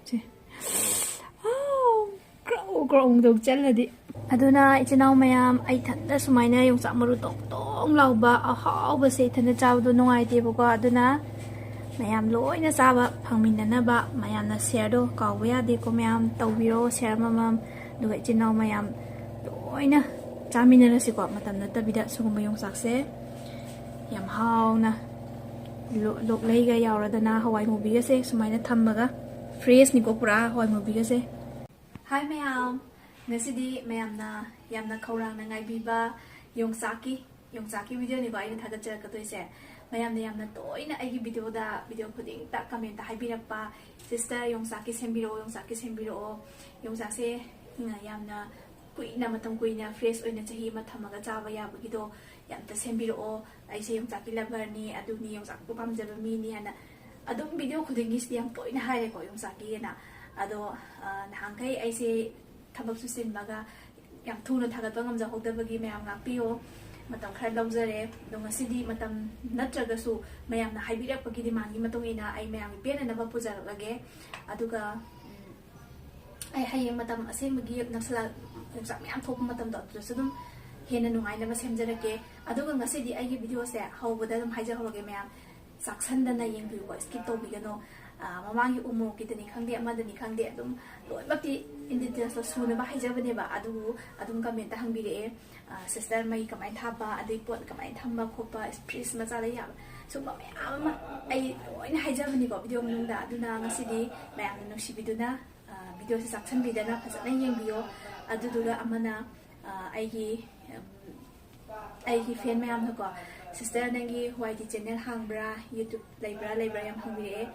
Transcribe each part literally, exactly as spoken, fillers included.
ꯁꯦ꯫ ꯑꯥꯎ, ꯒ꯭ꯔꯧ ꯒ꯭ꯔꯧ ꯑꯃꯨꯛ ꯇꯧ ꯆꯠꯂꯗꯤ꯫ ꯑꯗꯨꯅ ꯏꯆꯤꯟ ꯏꯅꯥꯎ ꯃꯌꯥꯝ, ꯑꯩ ꯏꯊꯟꯇ ꯁꯨꯃꯥꯏꯅ ꯌꯣꯡꯆꯥꯛ ꯃꯔꯨ ꯇꯣꯡ ꯇꯣꯡ ꯂꯥꯎꯕ ꯑꯍꯥꯎꯕꯁꯦ ꯏꯊꯟꯇ ꯆꯥꯕꯗꯣ ꯅꯨꯡꯉꯥꯏꯇꯦꯕꯀꯣ꯫ ꯑꯗꯨꯅ ꯃꯌꯥꯝ ꯂꯣꯏꯅ ꯆꯥꯕ ꯐꯪꯃꯤꯟꯅꯅꯕ ꯃꯌꯥꯝꯅ ꯁꯤꯌꯔꯗꯣ ꯀꯥꯎꯕ ꯌꯥꯗꯦꯀꯣ꯫ ꯃꯌꯥꯝ ꯇꯧꯕꯤꯔꯣ ꯁꯤꯌꯔ ꯑꯃꯃꯝ꯫ ꯑꯗꯨꯒ ꯏꯆꯤꯟ ꯏꯅꯥꯎ ꯃꯌꯥꯝ ꯂꯣꯏꯅ ꯆꯥꯃꯤꯟꯅꯔꯁꯤꯀꯣ꯫ ꯃꯇꯝ ꯅꯠꯇꯕꯤꯗ ꯁꯤꯒꯨꯝꯕ ꯌꯣꯡꯆꯥꯛꯁꯦ ꯌꯥꯝ ꯍꯥꯎꯅ ꯂꯣ-, ꯂꯣꯛꯂꯩꯒ ꯌꯥꯎꯔꯗꯅ ꯍꯋꯥꯏ ꯃꯨꯕꯤꯒꯁꯦ ꯁꯨꯃꯥꯏꯅ ꯊꯝꯃꯒ, ꯐ꯭ꯔꯦꯁꯅꯤꯀꯣ ꯄꯨꯔꯥ ꯍꯋꯥꯏ ꯃꯨꯕꯤꯒꯁꯦ꯫ ꯍꯥꯏ ꯃꯌꯥꯝ, ꯉꯁꯤꯗꯤ ꯃꯌꯥꯝꯅ ꯌꯥꯝꯅ ꯈꯧꯔꯥꯡꯅ ꯉꯥꯏꯕꯤꯕ ꯌꯣꯡꯆꯥꯛꯀꯤ, ꯌꯣꯡꯆꯥꯛꯀꯤ ꯚꯤꯗꯤꯑꯣꯅꯤꯀꯣ ꯑꯩꯅ ꯊꯥꯒꯠꯆꯔꯛꯀꯗꯣꯏꯁꯦ꯫ ꯃꯌꯥꯝꯅ ꯌꯥꯝꯅ ꯇꯣꯏꯅ ꯑꯩꯒꯤ ꯚꯤꯗꯤꯑꯣꯗ, ꯚꯤꯗꯤꯑꯣ ꯈꯨꯗꯤꯡꯗ ꯀꯃꯦꯟꯇ ꯍꯥꯏꯕꯤꯔꯛꯄ, "ꯁꯤꯁꯇꯔ, ꯌꯣꯡꯆꯥꯛꯀꯤ ꯁꯦꯝꯕꯤꯔꯛꯑꯣ, ꯌꯣꯡꯆꯥꯛꯀꯤ ꯁꯦꯝꯕꯤꯔꯛꯑꯣ꯫ ꯌꯣꯡꯆꯥꯛꯁꯦ, ꯎꯝ, ꯌꯥꯝꯅ ꯀꯨꯏꯅ, ꯃꯇꯝ ꯀꯨꯏꯅ ꯐ꯭ꯔꯦꯁ ꯑꯣꯏꯅ ꯆꯍꯤ ꯑꯃ ꯊꯝꯃꯒ ꯆꯥꯕ ꯌꯥꯕꯒꯤꯗꯣ ꯑꯝꯇ ꯁꯦꯝꯕꯤꯔꯛꯑꯣ꯫ ꯑꯩꯁꯦ ꯌꯣꯡꯆꯥꯛꯀꯤ ꯂꯚꯔꯅꯤ, ꯑꯗꯨꯅꯤ, ꯌꯣꯡꯆꯥꯛꯄꯨ ꯄꯥꯝꯖꯕ ꯃꯤꯅꯤ" ꯍꯥꯏꯅ ꯑꯗꯨꯝ ꯚꯤꯗꯤꯑꯣ ꯈꯨꯗꯤꯡꯒꯤꯁꯤꯗꯤ ꯌꯥꯝ ꯇꯣꯏꯅ ꯍꯥꯏꯔꯦꯀꯣ ꯌꯣꯡꯆꯥꯛꯀꯤꯅ꯫ ꯑꯗꯣ, ꯑ, ꯅꯍꯥꯟꯈꯩ ꯑꯩꯁꯦ ꯊꯕꯛꯁꯨ ꯆꯤꯟꯕꯒ ꯌꯥꯝ ꯊꯨꯅ ꯊꯥꯒꯠꯄ ꯉꯝꯖꯍꯧꯗꯕꯒꯤ ꯃꯌꯥꯝ ꯉꯥꯛꯄꯤꯌꯣ꯫ ꯃꯇꯝ ꯈꯔ ꯂꯧꯖꯔꯦ꯫ ꯑꯗꯣ ꯉꯁꯤꯗꯤ ꯃꯇꯝ ꯅꯠꯇ꯭ꯔꯒꯁꯨ ꯃꯌꯥꯝꯅ ꯍꯥꯏꯕꯤꯔꯛꯄꯒꯤ ꯗꯤꯃꯥꯟꯒꯤ ꯃꯇꯨꯡ ꯏꯟꯅ ꯑꯩ ꯃꯌꯥꯝꯒꯤ ꯄꯦꯟꯅꯅꯕ ꯄꯨꯖꯔꯛꯂꯒꯦ꯫ ꯑꯗꯨꯒ, ꯎꯝ, ꯑꯩ ꯍꯌꯦꯡ ꯃꯇꯝ ꯑꯁꯦꯡꯕꯒꯤ ꯅꯛꯁꯂꯥ ꯌꯣꯡꯆꯥꯛ ꯃꯌꯥꯝ ꯊꯣꯛꯄ ꯃꯇꯝꯗꯣ ꯑꯗꯨꯗꯁꯨ ꯑꯗꯨꯝ ꯍꯦꯟꯅ ꯅꯨꯡꯉꯥꯏꯅꯕ ꯁꯦꯝꯖꯔꯛꯀꯦ꯫ ꯑꯗꯨꯒ ꯉꯁꯤꯗꯤ ꯑꯩꯒꯤ ꯚꯤꯗꯤꯑꯣꯁꯦ ꯍꯧꯕꯗ ꯑꯗꯨꯝ ꯍꯥꯏꯖꯍꯧꯔꯒꯦ ꯃꯌꯥꯝ, ꯆꯥꯛꯁꯟꯗꯅ ꯌꯦꯡꯕꯤꯌꯨꯀꯣ, skip ꯇꯧꯕꯤꯒꯅꯨ꯫ ꯑ, ꯃꯃꯥꯡꯒꯤ ꯎ ꯃꯣꯔꯣꯛꯀꯤꯗꯅꯤ ꯈꯪꯗꯦ, ꯑꯃꯗꯅꯤ ꯈꯪꯗꯦ, ꯑꯗꯨꯝ ꯂꯣꯏꯅꯃꯛꯇꯤ in details ꯇ ꯁꯨꯅꯕ ꯍꯥꯏꯖꯕꯅꯦꯕ꯫ ꯑꯗꯨꯕꯨ ꯑꯗꯨꯝ ꯀꯃꯦꯟꯇ ꯍꯪꯕꯤꯔꯛꯑꯦ, ꯑ, "ꯁꯤꯁꯇꯔ, ꯃꯩ ꯀꯃꯥꯏꯅ ꯊꯥꯕ, ꯑꯗꯩ ꯄꯣꯠ ꯀꯃꯥꯏꯅ ꯊꯝꯕ ꯈꯣꯠꯄ, ꯐ꯭ꯔꯤꯖ ꯃꯆꯥꯗ ꯌꯥꯕ", ꯁꯨꯝꯕ ꯃꯌꯥꯝ ꯑꯃ ꯑꯩ ꯂꯣꯏꯅ ꯍꯥꯏꯖꯕꯅꯤꯀꯣ ꯚꯤꯗꯤꯑꯣ ꯃꯅꯨꯡꯗ꯫ ꯑꯗꯨꯅ ꯉꯁꯤꯗꯤ ꯃꯌꯥꯝꯅ ꯅꯨꯡꯁꯤꯕꯤꯗꯨꯅ, ꯑ, ꯚꯤꯗꯤꯑꯣꯁꯦ ꯆꯥꯛꯁꯟꯕꯤꯗꯅ ꯐꯖꯅ ꯌꯦꯡꯕꯤꯌꯣ꯫ ꯑꯗꯨꯗꯨꯒ ꯑꯃꯅ, ꯑ, ꯑꯩꯒꯤ, ꯎꯝ, ꯑꯩꯒꯤ ꯐꯦꯟ ꯃꯌꯥꯝꯅꯀꯣ, "ꯁꯤꯁꯇꯔ, ꯅꯪꯒꯤ ꯋꯥꯏ ꯇꯤ ꯆꯦꯅꯦꯜ ꯍꯥꯡꯕ꯭ꯔꯥ, ꯌꯨꯇ꯭ꯌꯨꯕ ꯂꯩꯕ꯭ꯔꯥ, ꯂꯩꯕ꯭ꯔꯥ?" ꯌꯥꯝ ꯍꯪꯕꯤꯔꯛꯑꯦ꯫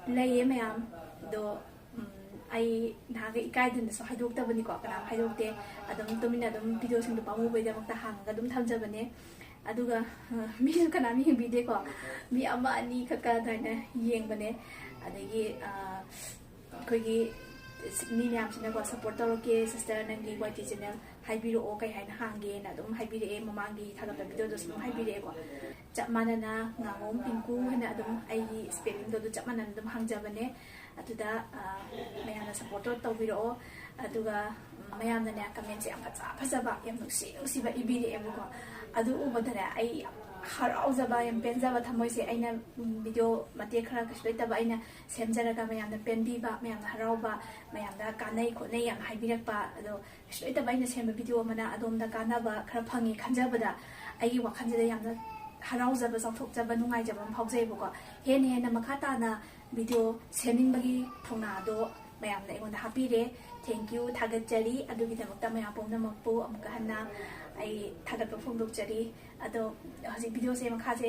ꯂꯩꯌꯦ ꯃꯌꯥꯝ꯫ ꯑꯗꯣ, ꯎꯝ, ꯑꯩ ꯅꯍꯥꯟꯒꯩ ꯏꯀꯥꯏꯗꯅꯁꯨ ꯍꯥꯏꯗꯣꯛꯇꯕꯅꯤꯀꯣ, ꯀꯅꯥꯝ ꯍꯥꯏꯗꯣꯛꯇꯦ꯫ ꯑꯗꯨꯝ ꯇꯨꯃꯤꯟꯅ ꯑꯗꯨꯝ ꯚꯤꯗꯤꯑꯣꯁꯤꯡꯗꯣ ꯄꯥꯝꯃꯨꯕꯩꯗꯃꯛꯇ ꯍꯥꯡꯉꯒ ꯑꯗꯨꯝ ꯊꯝꯖꯕꯅꯦ꯫ ꯑꯗꯨꯒ, ꯑ, ꯃꯤꯁꯨ ꯀꯅꯥꯝ ꯌꯦꯡꯕꯤꯗꯦꯀꯣ, ꯃꯤ ꯑꯃ ꯑꯅꯤ ꯈꯛꯀ ꯑꯗꯨꯃꯥꯏꯅ ꯌꯦꯡꯕꯅꯦ꯫ ꯑꯗꯒꯤ, ꯑ, ꯑꯩꯈꯣꯏꯒꯤ ꯃꯤ ꯃꯌꯥꯝꯁꯤꯅꯀꯣ ꯁꯞꯄꯣꯔꯠ ꯇꯧꯔꯛꯀꯦ, "ꯁꯤꯁꯇꯔ, ꯅꯪꯒꯤ ꯋꯥꯏ ꯇꯤ ꯆꯦꯅꯦꯜ ꯍꯥꯏꯕꯤꯔꯛꯑꯣ, ꯀꯩ ꯍꯥꯏꯅ ꯍꯥꯡꯒꯦꯅ ꯑꯗꯨꯝ ꯍꯥꯏꯕꯤꯔꯛꯑꯦ꯫ ꯃꯃꯥꯡꯒꯤ ꯊꯥꯒꯠꯄ ꯚꯤꯗꯤꯑꯣꯗꯁꯨ ꯑꯗꯨꯝ ꯍꯥꯏꯕꯤꯔꯛꯑꯦꯀꯣ꯫ ꯆꯞ ꯃꯥꯟꯅꯅ ꯉꯥꯉꯣꯝ ꯄꯤꯡꯀꯨ ꯍꯥꯏꯅ ꯑꯗꯨꯝ ꯑꯩꯒꯤ spellingꯗꯣ ꯑꯗꯨ ꯆꯞ ꯃꯥꯟꯅꯅ ꯑꯗꯨꯝ ꯍꯥꯡꯖꯕꯅꯦ꯫ ꯑꯗꯨꯗ, ꯑ, ꯃꯌꯥꯝꯅ support ꯇꯧꯕꯤꯔꯛꯑꯣ꯫ ꯑꯗꯨꯒ, ꯎꯝ, ꯃꯌꯥꯝꯅꯅꯦ commentꯁꯦ ꯌꯥꯝ ꯐꯖ ꯐꯖꯕ, ꯌꯥꯝ ꯅꯨꯡꯁꯤ ꯅꯨꯡꯁꯤꯕ ꯏꯕꯤꯔꯛꯑꯦꯕꯀꯣ꯫ ꯑꯗꯨ ꯎꯕꯗꯅꯦ ꯑꯩ ꯌꯥꯝ ꯍꯔꯥꯎꯖꯕ, ꯌꯥꯝ ꯄꯦꯟꯖꯕ ꯊꯃꯣꯏꯁꯦ꯫ ꯑꯩꯅ, ꯎꯝ, ꯚꯤꯗꯤꯑꯣ ꯃꯇꯦꯛ ꯈꯔ ꯀꯩꯁꯨ ꯂꯩꯇꯕ ꯑꯩꯅ ꯁꯦꯝꯖꯔꯒ ꯃꯌꯥꯝꯅ ꯄꯦꯟꯕꯤꯕ, ꯃꯌꯥꯝꯅ ꯍꯔꯥꯎꯕ, ꯃꯌꯥꯝꯅ ꯀꯥꯟꯅꯩ ꯈꯣꯠꯅꯩ ꯌꯥꯝ ꯍꯥꯏꯕꯤꯔꯛꯄ, ꯑꯗꯣ ꯀꯩꯁꯨ ꯂꯩꯇꯕ ꯑꯩꯅ ꯁꯦꯝꯕ ꯚꯤꯗꯤꯑꯣ ꯑꯃꯅ ꯑꯗꯣꯝꯗ ꯀꯥꯟꯅꯕ ꯈꯔ ꯐꯪꯉꯦ ꯈꯟꯖꯕꯗ ꯑꯩꯒꯤ ꯋꯥꯈꯜꯁꯤꯗ ꯌꯥꯝꯅ ꯍꯔꯥꯎꯖꯕ, ꯆꯥꯎꯊꯣꯛꯆꯕ, ꯅꯨꯡꯉꯥꯏꯖꯕ ꯑꯃ ꯐꯥꯎꯖꯩꯕꯀꯣ꯫ ꯍꯦꯟꯅ ꯍꯦꯟꯅ ꯃꯈꯥ ꯇꯥꯅ ꯚꯤꯗꯤꯑꯣ ꯁꯦꯝꯅꯤꯡꯕꯒꯤ ꯊꯧꯅꯥꯗꯣ ꯃꯌꯥꯝꯅ ꯑꯩꯉꯣꯟꯗ ꯍꯥꯞꯄꯤꯔꯦ꯫ Thank you, ꯊꯥꯒꯠꯆꯔꯤ꯫ ꯑꯗꯨꯒꯤꯗꯃꯛꯇ ꯃꯌꯥꯝ ꯄꯨꯝꯅꯃꯛꯄꯨ ꯑꯃꯨꯛꯀ ꯍꯟꯅ ꯑꯩ ꯊꯥꯒꯠꯄ ꯐꯣꯡꯗꯣꯛꯆꯔꯤ꯫ ꯑꯗꯣ ꯍꯧꯖꯤꯛ ꯚꯤꯗꯤꯑꯣꯁꯦ ꯃꯈꯥꯁꯦ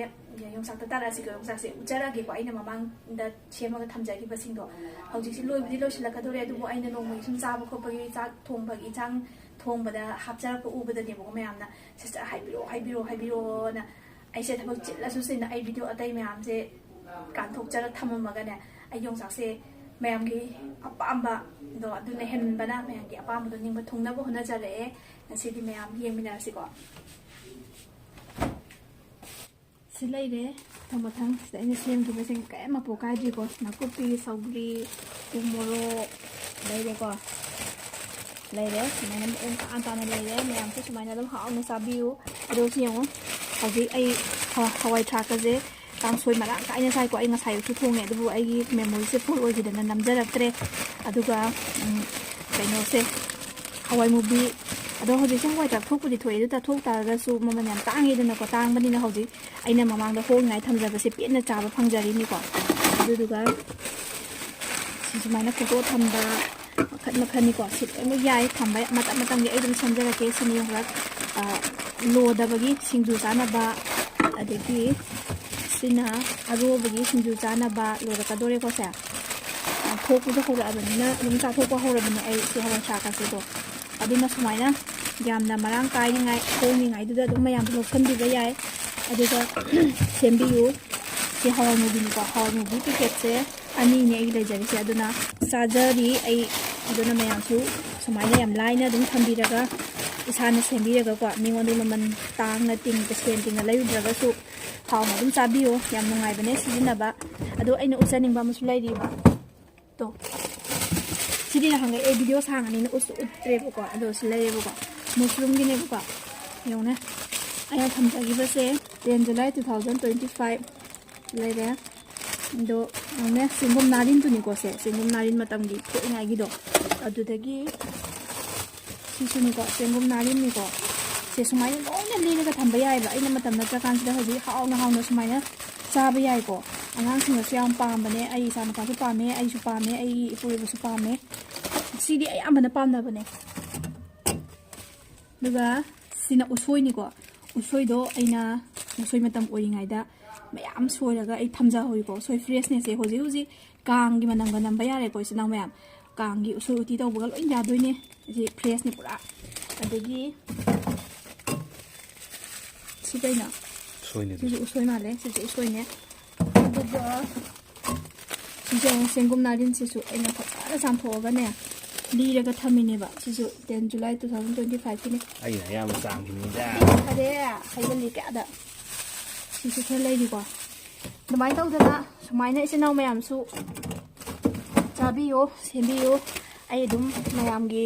ꯌꯣꯡꯆꯥꯛꯇ ꯇꯥꯔꯛꯑꯁꯤꯀꯣ꯫ ꯌꯣꯡꯆꯥꯛꯁꯦ ꯎꯠꯆꯔꯛꯑꯒꯦꯀꯣ, ꯑꯩꯅ ꯃꯃꯥꯡꯗ ꯁꯦꯝꯃꯒ ꯊꯝꯖꯈꯤꯕꯁꯤꯡꯗꯣ꯫ ꯍꯧꯖꯤꯛꯁꯤ ꯂꯣꯏꯕꯨꯗꯤ ꯂꯣꯏꯁꯤꯜꯂꯛꯀꯗꯧꯔꯦ, ꯑꯗꯨꯕꯨ ꯑꯩꯅ ꯅꯣꯡꯃꯒꯤ ꯁꯨꯝ ꯆꯥꯕ ꯈꯣꯠꯄꯒꯤ, ꯆꯥꯛ ꯊꯣꯡꯕꯒꯤ, ꯏꯟꯁꯥꯡ ꯊꯣꯡꯕꯗ ꯍꯥꯞꯆꯔꯛꯄ ꯎꯕꯗꯅꯦꯕꯀꯣ, ꯃꯌꯥꯝꯅ "Sister, ꯍꯥꯏꯕꯤꯔꯛꯑꯣ, ꯍꯥꯏꯕꯤꯔꯛꯑꯣ, ꯍꯥꯏꯕꯤꯔꯛꯑꯣꯅ", ꯑꯩꯁꯦ ꯊꯕꯛ ꯆꯤꯜꯂꯁꯨ ꯆꯤꯟꯅ ꯑꯩ ꯚꯤꯗꯤꯑꯣ ꯑꯇꯩ ꯃꯌꯥꯝꯁꯦ ꯀꯥꯟꯊꯣꯛꯆꯔ ꯊꯝꯃꯝꯃꯒꯅꯦ, ꯑꯩ ꯌꯣꯡꯆꯥꯛꯁꯦ ꯃꯌꯥꯝꯒꯤ ꯑꯄꯥꯝꯕꯗꯣ ꯑꯗꯨꯅ ꯍꯦꯟꯕꯅ ꯃꯌꯥꯝꯒꯤ ꯑꯄꯥꯝꯕꯗꯣ ꯅꯤꯡꯕ ꯊꯨꯡꯅꯕ ꯍꯣꯠꯅꯖꯔꯛꯑꯦ꯫ ꯉꯁꯤꯗꯤ ꯃꯌꯥꯝ ꯌꯦꯡꯃꯤꯟꯅꯔꯁꯤꯀꯣ꯫ ꯁꯤ ꯂꯩꯔꯦ꯫ ꯃꯊꯪ ꯃꯊꯪ ꯁꯤꯗ ꯑꯩꯅ ꯁꯦꯝꯈꯤꯕꯁꯤꯡ ꯀꯔꯤꯝ ꯃꯄꯨ ꯀꯥꯏꯗ꯭ꯔꯤꯀꯣ꯫ ꯅꯥꯀꯨꯞꯄꯤ, ꯁꯧꯒ꯭ꯔꯤ, ꯎ ꯃꯣꯔꯣꯛ ꯂꯩꯔꯦꯀꯣ꯫ ꯂꯩꯔꯦ꯫ ꯁꯨꯃꯥꯏꯅ ꯃꯑꯣꯡ ꯇꯥꯅ ꯇꯥꯅ ꯂꯩꯔꯦ꯫ ꯃꯌꯥꯝꯁꯨ ꯁꯨꯃꯥꯏꯅ ꯑꯗꯨꯝ ꯍꯥꯎꯅ ꯆꯥꯕꯤꯌꯨ꯫ ꯑꯗꯣ ꯁꯤ ꯌꯦꯡꯉꯣ꯫ ꯍꯧꯖꯤꯛ ꯑꯩ ꯍ-, ꯍꯋꯥꯏ ꯊ꯭ꯔꯥꯛꯀꯁꯦ ꯀꯥꯡꯁꯣꯏ ꯃꯔꯥꯡ ꯀꯥꯏꯅ ꯆꯥꯏꯀꯣ꯫ ꯑꯩ ꯉꯁꯥꯏ ꯑꯌꯨꯛꯁꯨ ꯊꯣꯡꯉꯦ, ꯑꯗꯨꯕꯨ ꯑꯩꯒꯤ memoryꯁꯦ full ꯑꯣꯏꯈꯤꯗꯅ ꯅꯝꯖꯔꯛꯇ꯭ꯔꯦ꯫ ꯑꯗꯨꯒ, ꯎꯝ, ꯀꯩꯅꯣꯁꯦ, ꯍꯋꯥꯏ ꯃꯨꯕꯤ꯫ ꯑꯗꯣ ꯍꯧꯖꯤꯛꯁꯦ ꯍꯋꯥꯏ ꯊ꯭ꯔꯥꯛ ꯊꯣꯛꯄꯨꯗꯤ ꯊꯣꯛꯑꯦ, ꯑꯗꯨ ꯊꯣꯛ ꯇꯥꯔꯒꯁꯨ ꯃꯃꯜ ꯌꯥꯝ ꯇꯥꯡꯉꯤꯗꯅꯀꯣ꯫ ꯇꯥꯡꯕꯅꯤꯅ ꯍꯧꯖꯤꯛ ꯑꯩꯅ ꯃꯃꯥꯡꯗ ꯍꯣꯡꯉꯤꯉꯥꯏ ꯊꯝꯖꯕꯁꯦ ꯄꯦꯟꯅ ꯆꯥꯕ ꯐꯪꯖꯔꯤꯅꯤꯀꯣ꯫ ꯑꯗꯨꯗꯨꯒ ꯁꯤ ꯁꯨꯃꯥꯏꯅ ꯈꯣꯛꯇꯣꯛꯑ ꯊꯝꯕ ꯃꯈꯜ ꯃꯈꯜꯅꯤꯀꯣ꯫ ꯁꯤ ꯂꯣꯏꯅꯃꯛ ꯌꯥꯏ ꯊꯝꯕ, ꯃꯇꯝ ꯃꯇꯝꯒꯤ ꯑꯩ ꯑꯗꯨꯝ ꯁꯦꯝꯖꯔꯛꯀꯦ꯫ ꯁꯤꯅꯤ ꯍꯣꯔꯛ, ꯑ, ꯂꯣꯗꯕꯒꯤ ꯁꯤꯡꯖꯨ ꯆꯥꯅꯕ, ꯑꯗꯒꯤ ꯁꯤꯅ ꯑꯔꯣꯕꯒꯤ ꯁꯤꯡꯖꯨ ꯆꯥꯅꯕ꯫ ꯂꯣꯏꯔꯛꯀꯗꯣꯔꯦꯀꯣ ꯁꯦ꯫ ꯑ, ꯊꯣꯛꯄꯁꯨ ꯍꯧꯔꯛꯑꯕꯅꯤꯅ ꯑꯗꯨꯝ ꯆꯥꯊꯣꯛꯄ ꯍꯧꯔꯕꯅꯦ ꯑꯩ ꯁꯤ ꯍꯋꯥꯏ ꯊ꯭ꯔꯥꯛꯀꯁꯦꯀꯣ꯫ ꯑꯗꯨꯅ ꯁꯨꯃꯥꯏꯅ ꯌꯥꯝꯅ ꯃꯔꯥꯡ ꯀꯥꯏꯅꯤꯉꯥꯏ, ꯍꯣꯡꯉꯤꯉꯥꯏꯗꯨꯗ ꯑꯗꯨꯝ ꯃꯌꯥꯝꯁꯨ ꯂꯧꯁꯟꯕꯤꯕ ꯌꯥꯏ꯫ ꯑꯗꯨꯒ ꯁꯦꯝꯕꯤꯌꯨ꯫ ꯁꯤ ꯍꯋꯥꯏ ꯃꯨꯕꯤꯅꯤꯀꯣ꯫ ꯍꯋꯥꯏ ꯃꯨꯕꯤ packetꯁꯦ ꯑꯅꯤꯅꯦ ꯑꯩꯒꯤ ꯂꯩꯖꯔꯤꯁꯦ꯫ ꯑꯗꯨꯅ ꯆꯥꯖꯔꯤ ꯑꯩ꯫ ꯑꯗꯨꯅ ꯃꯌꯥꯝꯁꯨ ꯁꯨꯃꯥꯏꯅ ꯌꯥꯝ ꯂꯥꯏꯅ ꯑꯗꯨꯝ ꯊꯝꯕꯤꯔꯒ ꯏꯁꯥꯅ ꯁꯦꯝꯕꯤꯔꯒꯀꯣ, ꯃꯤꯉꯣꯟꯗ ꯃꯃꯜ ꯇꯥꯡꯅ ꯇꯤꯡ ꯁꯦꯟ ꯇꯤꯡꯅ ꯂꯩꯔꯨꯗ꯭ꯔꯒꯁꯨ ꯍꯥꯎꯅ ꯑꯗꯨꯝ ꯆꯥꯕꯤꯌꯣ꯫ ꯌꯥꯝ ꯅꯨꯡꯉꯥꯏꯕꯅꯦ ꯁꯤꯖꯤꯟꯅꯕ꯫ ꯑꯗꯣ ꯑꯩꯅ ꯎꯠꯆꯅꯤꯡꯕ ꯑꯃꯁꯨ ꯂꯩꯔꯤꯕ꯫ ꯇꯣ, ꯁꯤꯗꯤ ꯅꯍꯥꯟꯒꯩ ꯑꯩ ꯚꯤꯗꯤꯑꯣ ꯁꯥꯡꯉꯅꯤꯅ ꯎꯠꯁꯨ ꯎꯠꯇ꯭ꯔꯦꯕꯀꯣ꯫ ꯑꯗꯣ ꯁꯤ ꯂꯩꯔꯦꯕꯀꯣ, ꯃꯨꯁꯔꯨꯝꯒꯤꯅꯦꯕꯀꯣ꯫ ꯌꯦꯡꯉꯨꯅꯦ, ꯑꯩꯅ ꯊꯝꯖꯈꯤꯕꯁꯦ ten July two thousand twenty five ꯂꯩꯔꯦ꯫ ꯑꯗꯣ ꯌꯦꯡꯉꯨꯅꯦ, ꯆꯦꯡꯒꯨꯝ ꯅꯥꯔꯤꯟꯗꯨꯅꯤꯀꯣ ꯁꯦ, ꯆꯦꯡꯒꯨꯝ ꯅꯥꯔꯤꯟ ꯃꯇꯝꯒꯤ ꯊꯣꯛꯏꯉꯥꯏꯒꯤꯗꯣ꯫ ꯑꯗꯨꯗꯒꯤ ꯁꯤꯁꯨꯅꯤꯀꯣ, ꯆꯦꯡꯒꯨꯝ ꯅꯥꯔꯤꯟꯅꯤꯀꯣ꯫ ꯁꯦ ꯁꯨꯃꯥꯏꯅ ꯂꯣꯏꯅ ꯂꯤꯔꯒ ꯊꯝꯕ ꯌꯥꯏꯑꯕ꯫ ꯑꯩꯅ ꯃꯇꯝ ꯅꯠꯇ꯭ꯔꯀꯥꯟꯁꯤꯗ ꯍꯧꯖꯤꯛ ꯍꯥꯎꯅ ꯍꯥꯎꯅ ꯁꯨꯃꯥꯏꯅ ꯆꯥꯕ ꯌꯥꯏꯀꯣ꯫ ꯑꯉꯥꯡꯁꯤꯡꯅꯁꯨ ꯌꯥꯝ ꯄꯥꯝꯕꯅꯦ, ꯑꯩ ꯏꯆꯥꯅꯨꯄꯥꯁꯨ ꯄꯥꯝꯃꯦ, ꯑꯩꯁꯨ ꯄꯥꯝꯃꯦ, ꯑꯩꯒꯤ ꯏꯄꯨꯔꯣꯏꯕꯁꯨ ꯄꯥꯝꯃꯦ꯫ ꯁꯤꯗꯤ ꯑꯌꯥꯝꯕꯅ ꯄꯥꯝꯅꯕꯅꯦ꯫ ꯑꯗꯨꯒ ꯁꯤꯅ ꯎꯁꯣꯏꯅꯤꯀꯣ꯫ ꯎꯁꯣꯏꯗꯣ ꯑꯩꯅ ꯎꯁꯣꯏ ꯃꯇꯝ ꯑꯣꯏꯔꯤꯉꯩꯗ ꯃꯌꯥꯝ ꯁꯣꯏꯔꯒ ꯑꯩ ꯊꯝꯖꯍꯧꯋꯤꯀꯣ꯫ ꯎꯁꯣꯏ ꯐ꯭ꯔꯦꯁꯅꯦꯁꯦ ꯍꯧꯖꯤꯛ ꯍꯧꯖꯤꯛ ꯀꯥꯡꯒꯤ ꯃꯅꯝꯒ ꯅꯝꯕ ꯌꯥꯔꯦꯀꯣ, ꯏꯆꯤꯟ ꯏꯅꯥꯎ ꯃꯌꯥꯝ꯫ ꯀꯥꯡꯒꯤ ꯎꯁꯣꯏ ꯎꯇꯤ ꯇꯧꯕꯒ ꯂꯣꯏ ꯌꯥꯗꯣꯏꯅꯦ꯫ ꯁꯤ ꯐ꯭ꯔꯦꯁꯅꯤ ꯄꯨꯔꯥ꯫ ꯑꯗꯒꯤ ꯁꯤ ꯀꯩꯅꯣ? ꯎꯁꯣꯏꯅꯦ꯫ ꯁꯤꯁꯨ ꯎꯁꯣꯏ ꯃꯥꯜꯂꯦ꯫ ꯁꯤꯁꯨ ꯎꯁꯣꯏꯅꯦ꯫ ꯑꯗꯨꯒ ꯁꯤꯁꯨ ꯑꯃꯨꯛ ꯆꯦꯡꯒꯨꯝ ꯅꯥꯔꯤꯟꯁꯤꯁꯨ ꯑꯩꯅ ꯐꯖꯅ ꯆꯥꯝꯊꯣꯛꯑꯒꯅꯦ, ꯂꯤꯔꯒ ꯊꯝꯃꯤꯅꯦꯕ꯫ ꯁꯤꯁꯨ ten July two thousand twenty five ꯀꯤꯅꯦ꯫ ꯑꯩꯅ ꯑꯌꯥꯝꯕ ꯆꯥꯝꯈꯤꯕꯅꯤꯗ꯫ ꯐꯔꯦ, ꯍꯩꯖꯜꯂꯤ ꯀꯌꯥꯗ꯫ ꯁꯤꯁꯨ ꯈꯔ ꯂꯩꯔꯤꯀꯣ꯫ ꯑꯗꯨꯃꯥꯏꯅ ꯇꯧꯗꯅ ꯁꯨꯃꯥꯏꯅ ꯏꯆꯤꯟ ꯏꯅꯥꯎ ꯃꯌꯥꯝꯁꯨ ꯆꯥꯕꯤꯌꯣ, ꯁꯦꯝꯕꯤꯌꯣ꯫ ꯑꯩ ꯑꯗꯨꯝ ꯃꯌꯥꯝꯒꯤ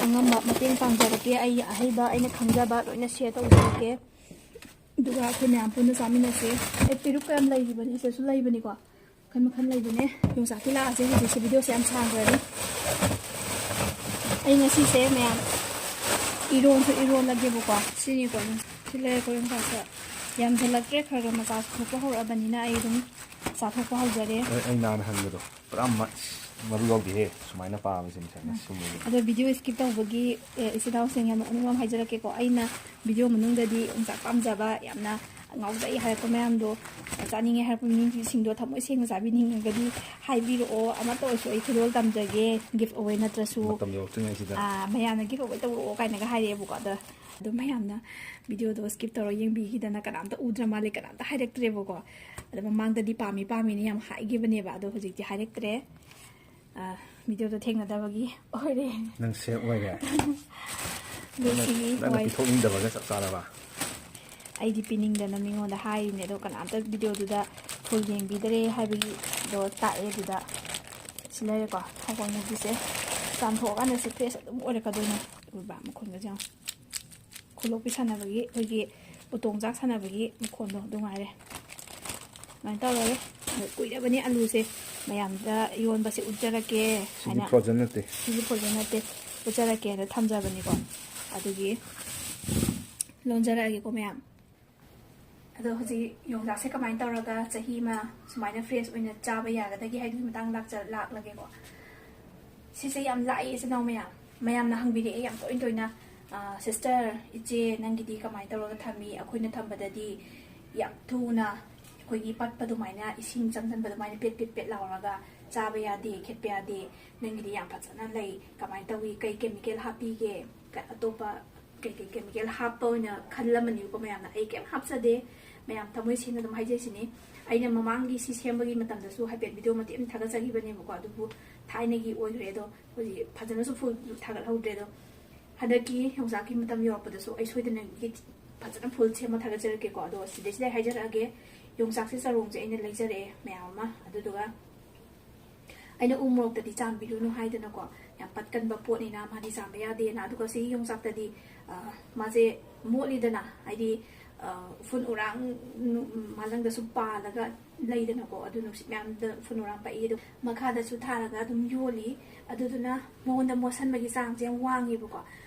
ꯑꯉꯝꯕ ꯃꯇꯦꯡ ꯄꯥꯡꯖꯔꯛꯀꯦ꯫ ꯑꯩ ꯑꯍꯩꯕ, ꯑꯩꯅ ꯈꯪꯖꯕ ꯂꯣꯏꯅ ꯁꯤꯌꯔ ꯇꯧꯖꯔꯛꯀꯦ꯫ ꯑꯗꯨꯒ ꯑꯩꯈꯣꯏ ꯃꯌꯥꯝ ꯄꯨꯟꯅ ꯆꯥꯃꯤꯟꯅꯁꯦ꯫ ꯑꯦ, ꯄꯦꯔꯨꯛ ꯀꯌꯥꯝ ꯂꯩꯔꯤꯕꯅꯤ? ꯁꯤꯗꯁꯨ ꯂꯩꯕꯅꯤꯀꯣ꯫ ꯃꯈꯜ ꯃꯈꯜ ꯂꯩꯕꯅꯦ꯫ ꯌꯣꯡꯆꯥꯛꯀꯤ ꯂꯥꯛꯑꯁꯦ꯫ ꯍꯧꯖꯤꯛꯁꯦ ꯚꯤꯗꯤꯑꯣꯁꯦ ꯌꯥꯝ ꯁꯥꯡꯈ꯭ꯔꯅꯤ꯫ ꯑꯩ ꯉꯁꯤꯁꯦ ꯃꯌꯥꯝ ꯏꯔꯣꯟꯁꯨ ꯏꯔꯣꯜꯂꯒꯦꯕꯀꯣ꯫ ꯁꯤꯅꯤꯀꯣ꯫ ꯁꯤ ꯂꯩꯔꯛꯄ ꯌꯣꯡꯆꯥꯛꯁꯦ ꯌꯥꯝꯁꯤꯜꯂꯛꯇ꯭ꯔꯦ, ꯈꯔ ꯈꯔ ꯃꯆꯥꯁꯨ ꯊꯣꯛꯄ ꯍꯧꯔꯛꯑꯕꯅꯤꯅ ꯑꯩ ꯑꯗꯨꯝ ꯆꯥꯊꯣꯛꯄ ꯍꯧꯖꯔꯦ꯫ ꯑꯩ, ꯑꯩ ꯅꯍꯥꯟ ꯍꯟꯕꯗꯣ ꯄꯨꯔꯥ ꯃ-, ꯃꯔꯨ ꯌꯥꯎꯗꯦꯍꯦ꯫ ꯁꯨꯃꯥꯏꯅ ꯄꯥꯕꯁꯦ ꯃꯁꯥꯅ ꯁꯨꯝꯕꯁꯦ꯫ ꯑꯗꯣ ꯚꯤꯗꯤꯑꯣ skip ꯇꯧꯕꯒꯤ, ꯑꯦ, ꯏꯆꯤꯜ ꯏꯅꯥꯎꯁꯤꯡ ꯌꯥꯝ ꯅꯣꯛꯅꯤꯡꯕ ꯑꯃ ꯍꯥꯏꯖꯔꯛꯀꯦꯀꯣ꯫ ꯑꯩꯅ ꯚꯤꯗꯤꯑꯣ ꯃꯅꯨꯡꯗꯗꯤ ꯌꯣꯡꯆꯥꯛ ꯄꯥꯝꯖꯕ, ꯌꯥꯝꯅ ꯉꯥꯎꯖꯩ ꯍꯥꯏꯔꯛꯄ ꯃꯌꯥꯝꯗꯣ, ꯆꯥꯅꯤꯡꯉꯦ ꯍꯥꯏꯔꯛꯄ ꯃꯤꯁꯤꯡꯗꯣ ꯊꯃꯣꯏ ꯁꯦꯡꯅ ꯆꯥꯕꯤꯅꯤꯡꯉꯒꯗꯤ ꯍꯥꯏꯕꯤꯔꯛꯑꯣ꯫ ꯑꯃꯠꯇ ꯑꯣꯏꯔꯁꯨ ꯑꯩ ꯈꯨꯗꯣꯜ ꯇꯝꯖꯒꯦ, ꯒꯤꯐ ꯑꯋꯦ ꯅꯠꯇ꯭ꯔꯁꯨ꯫ ꯃꯇꯝ ꯌꯧꯔꯛꯇ꯭ꯔꯤꯉꯩꯁꯤꯗ꯫ ꯑꯥ, ꯃꯌꯥꯝꯅ ꯒꯤꯐ ꯑꯋꯦ ꯇꯧꯔꯛꯑꯣ ꯀꯥꯏꯅꯒ ꯍꯥꯏꯔꯛꯑꯦꯕꯀꯣ꯫ ꯑꯗꯣ ꯑꯗꯨꯝ ꯃꯌꯥꯝꯅ ꯚꯤꯗꯤꯑꯣꯗꯣ skip ꯇꯧꯔ ꯌꯦꯡꯕꯤꯈꯤꯗꯅ ꯀꯅꯥꯝꯇ ꯎꯗ꯭ꯔ ꯃꯥꯜꯂꯦ, ꯀꯅꯥꯝꯇ ꯍꯥꯏꯔꯛꯇ꯭ꯔꯦꯕꯀꯣ꯫ ꯑꯗꯣ ꯃꯃꯥꯡꯗꯗꯤ ꯄꯥꯝꯃꯤ ꯄꯥꯝꯃꯤꯅ ꯌꯥꯝ ꯍꯥꯏꯈꯤꯕꯅꯦꯕ, ꯑꯗꯣ ꯍꯧꯖꯤꯛꯇꯤ ꯍꯥꯏꯔꯛꯇ꯭ꯔꯦ꯫ ꯑ, ꯚꯤꯗꯤꯑꯣꯗꯣ ꯊꯦꯡꯅꯗꯕꯒꯤ ꯑꯣꯏꯔꯦ꯫ ꯅꯪ ꯁꯦꯞ ꯑꯣꯏꯔꯦ꯫ ꯅꯪꯅ ꯁꯤꯒꯤ ꯅꯪꯅ ꯋꯥꯏ- ꯄꯤꯊꯣꯛꯅꯤꯡꯗꯕꯒ ꯆꯞ ꯆꯥꯔꯕ? ꯑꯩꯗꯤ ꯄꯤꯅꯤꯡꯗꯅ ꯃꯤꯉꯣꯟꯗ ꯍꯥꯏꯔꯤꯅꯦ, ꯑꯗꯣ ꯀꯅꯥꯝꯇ ꯚꯤꯗꯤꯑꯣꯗꯨꯗ ꯐꯨꯜ ꯌꯦꯡꯕꯤꯗꯔꯦ ꯍꯥꯏꯕꯒꯤꯗꯣ ꯇꯥꯛꯑꯦ꯫ ꯑꯗꯨꯗ ꯁꯤ ꯂꯩꯔꯦꯀꯣ, ꯊꯥꯎ ꯀꯣꯟ ꯃꯨꯕꯤꯁꯦ ꯆꯥꯝꯊꯣꯛꯑꯀꯥꯟꯗ ꯁꯤ ꯐ꯭ꯔꯦꯁ ꯑꯗꯨꯝ ꯑꯣꯏꯔꯛꯀꯗꯣꯏꯅꯦ꯫ ꯎꯔꯕ ꯃꯈꯣꯟꯒꯁꯦ ꯌꯦꯡꯉꯣ꯫ ꯈꯨꯂꯣꯛꯄꯤ ꯁꯥꯟꯅꯕꯒꯤ, ꯑꯩꯈꯣꯏꯒꯤ ꯎꯇꯣꯡ ꯆꯥꯛ ꯁꯥꯟꯅꯕꯒꯤ ꯃꯈꯣꯟꯗꯣ ꯑꯗꯨ ꯉꯥꯏꯔꯦ꯫ ꯑꯗꯨꯃꯥꯏꯅ ꯇꯧꯔꯒ, ꯑꯗꯣ ꯀꯨꯏꯔꯕꯅꯤ ꯑꯂꯨꯁꯦ ꯃꯌꯥꯝꯗ ꯌꯣꯟꯕꯁꯦ ꯎꯠꯆꯔꯛꯀꯦ ꯁꯤꯗꯤ ꯍꯥꯏꯅ꯫ ꯐ꯭ꯔꯣꯖꯟ ꯅꯠꯇꯦ꯫ ꯁꯤꯗꯤ ꯐ꯭ꯔꯣꯖꯟ ꯅꯠꯇꯦ, ꯎꯠꯆꯔꯛꯀꯦꯅ ꯊꯝꯖꯕꯅꯤꯀꯣ꯫ ꯑꯗꯨꯒꯤ ꯂꯣꯟꯖꯔꯛꯑꯒꯦꯀꯣ ꯃꯌꯥꯝ꯫ ꯑꯗꯣ ꯍꯧꯖꯤꯛ ꯌꯣꯡꯆꯥꯛꯁꯦ ꯀꯃꯥꯏꯅ ꯇꯧꯔꯒ ꯆꯍꯤ ꯑꯃ ꯁꯨꯃꯥꯏꯅ ꯐ꯭ꯔꯦꯁ ꯑꯣꯏꯅ ꯆꯥꯕ ꯌꯥꯒꯗꯒꯦ ꯍꯥꯏꯕꯒꯤ ꯃꯇꯥꯡ ꯂꯥꯛꯆ- ꯂꯥꯛꯂꯒꯦꯀꯣ꯫ ꯁꯤꯁꯦ ꯌꯥꯝ ꯂꯥꯏꯌꯦ, ꯏꯆꯤꯟ ꯏꯅꯥꯎ ꯃꯌꯥꯝ꯫ ꯃꯌꯥꯝꯅ ꯍꯪꯕꯤꯔꯛꯑꯦ ꯌꯥꯝ ꯇꯣꯏꯅ ꯇꯣꯏꯅ, "ꯑꯥ, ꯁꯤꯁꯇꯔ, ꯏꯆꯦ, ꯅꯪꯒꯤꯗꯤ ꯀꯃꯥꯏꯅ ꯇꯧꯔꯒ ꯊꯝꯃꯤ?" ꯑꯩꯈꯣꯏꯅ ꯊꯝꯕꯗꯗꯤ ꯌꯥꯝ ꯊꯨꯅ ꯑꯩꯈꯣꯏꯒꯤ ꯄꯠꯄ ꯑꯗꯨꯃꯥꯏꯅ, ꯏꯁꯤꯡ ꯆꯪꯁꯤꯟꯕ ꯑꯗꯨꯃꯥꯏꯅ ꯄꯦꯠ ꯄꯦꯠ ꯄꯦꯠ ꯂꯥꯎꯔꯒ ꯆꯥꯕ ꯌꯥꯗꯦ, ꯈꯦꯠꯄ ꯌꯥꯗꯦ꯫ ꯅꯪꯒꯤꯗꯤ ꯌꯥꯝ ꯐꯖꯅ ꯂꯩ꯫ ꯀꯃꯥꯏꯅ ꯇꯧꯏ? ꯀꯩ ꯀꯦꯃꯤꯀꯦꯜ ꯍꯥꯞꯄꯤꯒꯦ? ꯀ-, ꯑꯇꯣꯞꯄ ꯀꯩ ꯀꯩ ꯀꯦꯃꯤꯀꯦꯜ ꯍꯥꯞꯄ ꯑꯣꯏꯅ ꯈꯜꯂꯝꯃꯅꯤꯕꯀꯣ ꯃꯌꯥꯝꯅ꯫ ꯑꯩ ꯀꯩꯝ ꯍꯥꯞꯆꯗꯦ, ꯃꯌꯥꯝ ꯊꯃꯣꯏ ꯁꯦꯡꯅ ꯑꯗꯨꯝ ꯍꯥꯏꯖꯩꯁꯤꯅꯤ꯫ ꯑꯩꯅ ꯃꯃꯥꯡꯒꯤ ꯁꯤ ꯁꯦꯝꯕꯒꯤ ꯃꯇꯝꯗꯁꯨ ꯍꯥꯏꯐꯦꯠ ꯚꯤꯗꯤꯑꯣ ꯃꯇꯦꯛ ꯑꯃ ꯊꯥꯒꯠꯆꯈꯤꯕꯅꯦꯕꯀꯣ, ꯑꯗꯨꯕꯨ ꯊꯥꯏꯅꯒꯤ ꯑꯣꯏꯈ꯭ꯔꯦ꯫ ꯑꯗꯣ ꯍꯧꯖꯤꯛ ꯐꯖꯅꯁꯨ ꯐꯨꯜ ꯊꯥꯒꯠꯍꯧꯗ꯭ꯔꯦ꯫ ꯑꯗꯣ ꯍꯟꯗꯛꯀꯤ ꯌꯣꯡꯆꯥꯛꯀꯤ ꯃꯇꯝ ꯌꯧꯔꯛꯄꯗꯁꯨ ꯑꯩ ꯁꯣꯏꯗꯅ ꯐꯖꯅ ꯐꯨꯜ ꯁꯦꯝꯃ ꯊꯥꯒꯠꯆꯔꯛꯀꯦꯀꯣ꯫ ꯑꯗꯣ ꯁꯤꯗꯩꯁꯤꯗ ꯑꯩ ꯍꯥꯏꯖꯔꯛꯑꯒꯦ, ꯌꯣꯡꯆꯥꯛꯁꯦ ꯆꯔꯣꯡꯁꯦ ꯑꯩꯅ ꯂꯩꯖꯔꯛꯑꯦ ꯃꯌꯥꯝ ꯑꯃ, ꯑꯗꯨꯗꯨꯒ ꯑꯩꯅ ꯎ ꯃꯣꯔꯣꯛꯇꯗꯤ ꯆꯥꯝꯕꯤꯔꯨꯅꯨ ꯍꯥꯏꯗꯅꯀꯣ, ꯌꯥꯝ ꯄꯠꯀꯟꯕ ꯄꯣꯠꯅꯤꯅ ꯃꯥꯗꯤ ꯆꯥꯝꯕ ꯌꯥꯗꯦꯅ꯫ ꯑꯗꯨꯒ ꯁꯤꯒꯤ ꯌꯣꯡꯆꯥꯛꯇꯗꯤ, ꯑ, ꯃꯥꯁꯦ ꯃꯣꯠꯂꯤꯗꯅ, ꯍꯥꯏꯗꯤ, ꯑ, ꯎꯐꯨꯟ ꯎꯔꯥꯡ ꯅꯨ-, ꯃꯥꯂꯪꯗꯁꯨ ꯄꯥꯜꯂꯒ ꯂꯩꯗꯅꯀꯣ, ꯑꯗꯨ ꯅꯨꯡꯁꯤꯠ ꯃꯌꯥꯝꯗ ꯎꯐꯨꯟ ꯎꯔꯥꯡ ꯄꯛꯏ꯫ ꯑꯗꯣ ꯃꯈꯥꯗꯁꯨ ꯊꯥꯔꯒ ꯑꯗꯨꯝ ꯌꯣꯜꯂꯤ꯫ ꯑꯗꯨꯗꯨꯅ ꯃꯉꯣꯟꯗ ꯃꯣꯠꯁꯟꯕꯒꯤ ꯆꯥꯡꯁꯦ ꯌꯥꯝ ꯋꯥꯡꯉꯦꯕꯀꯣ꯫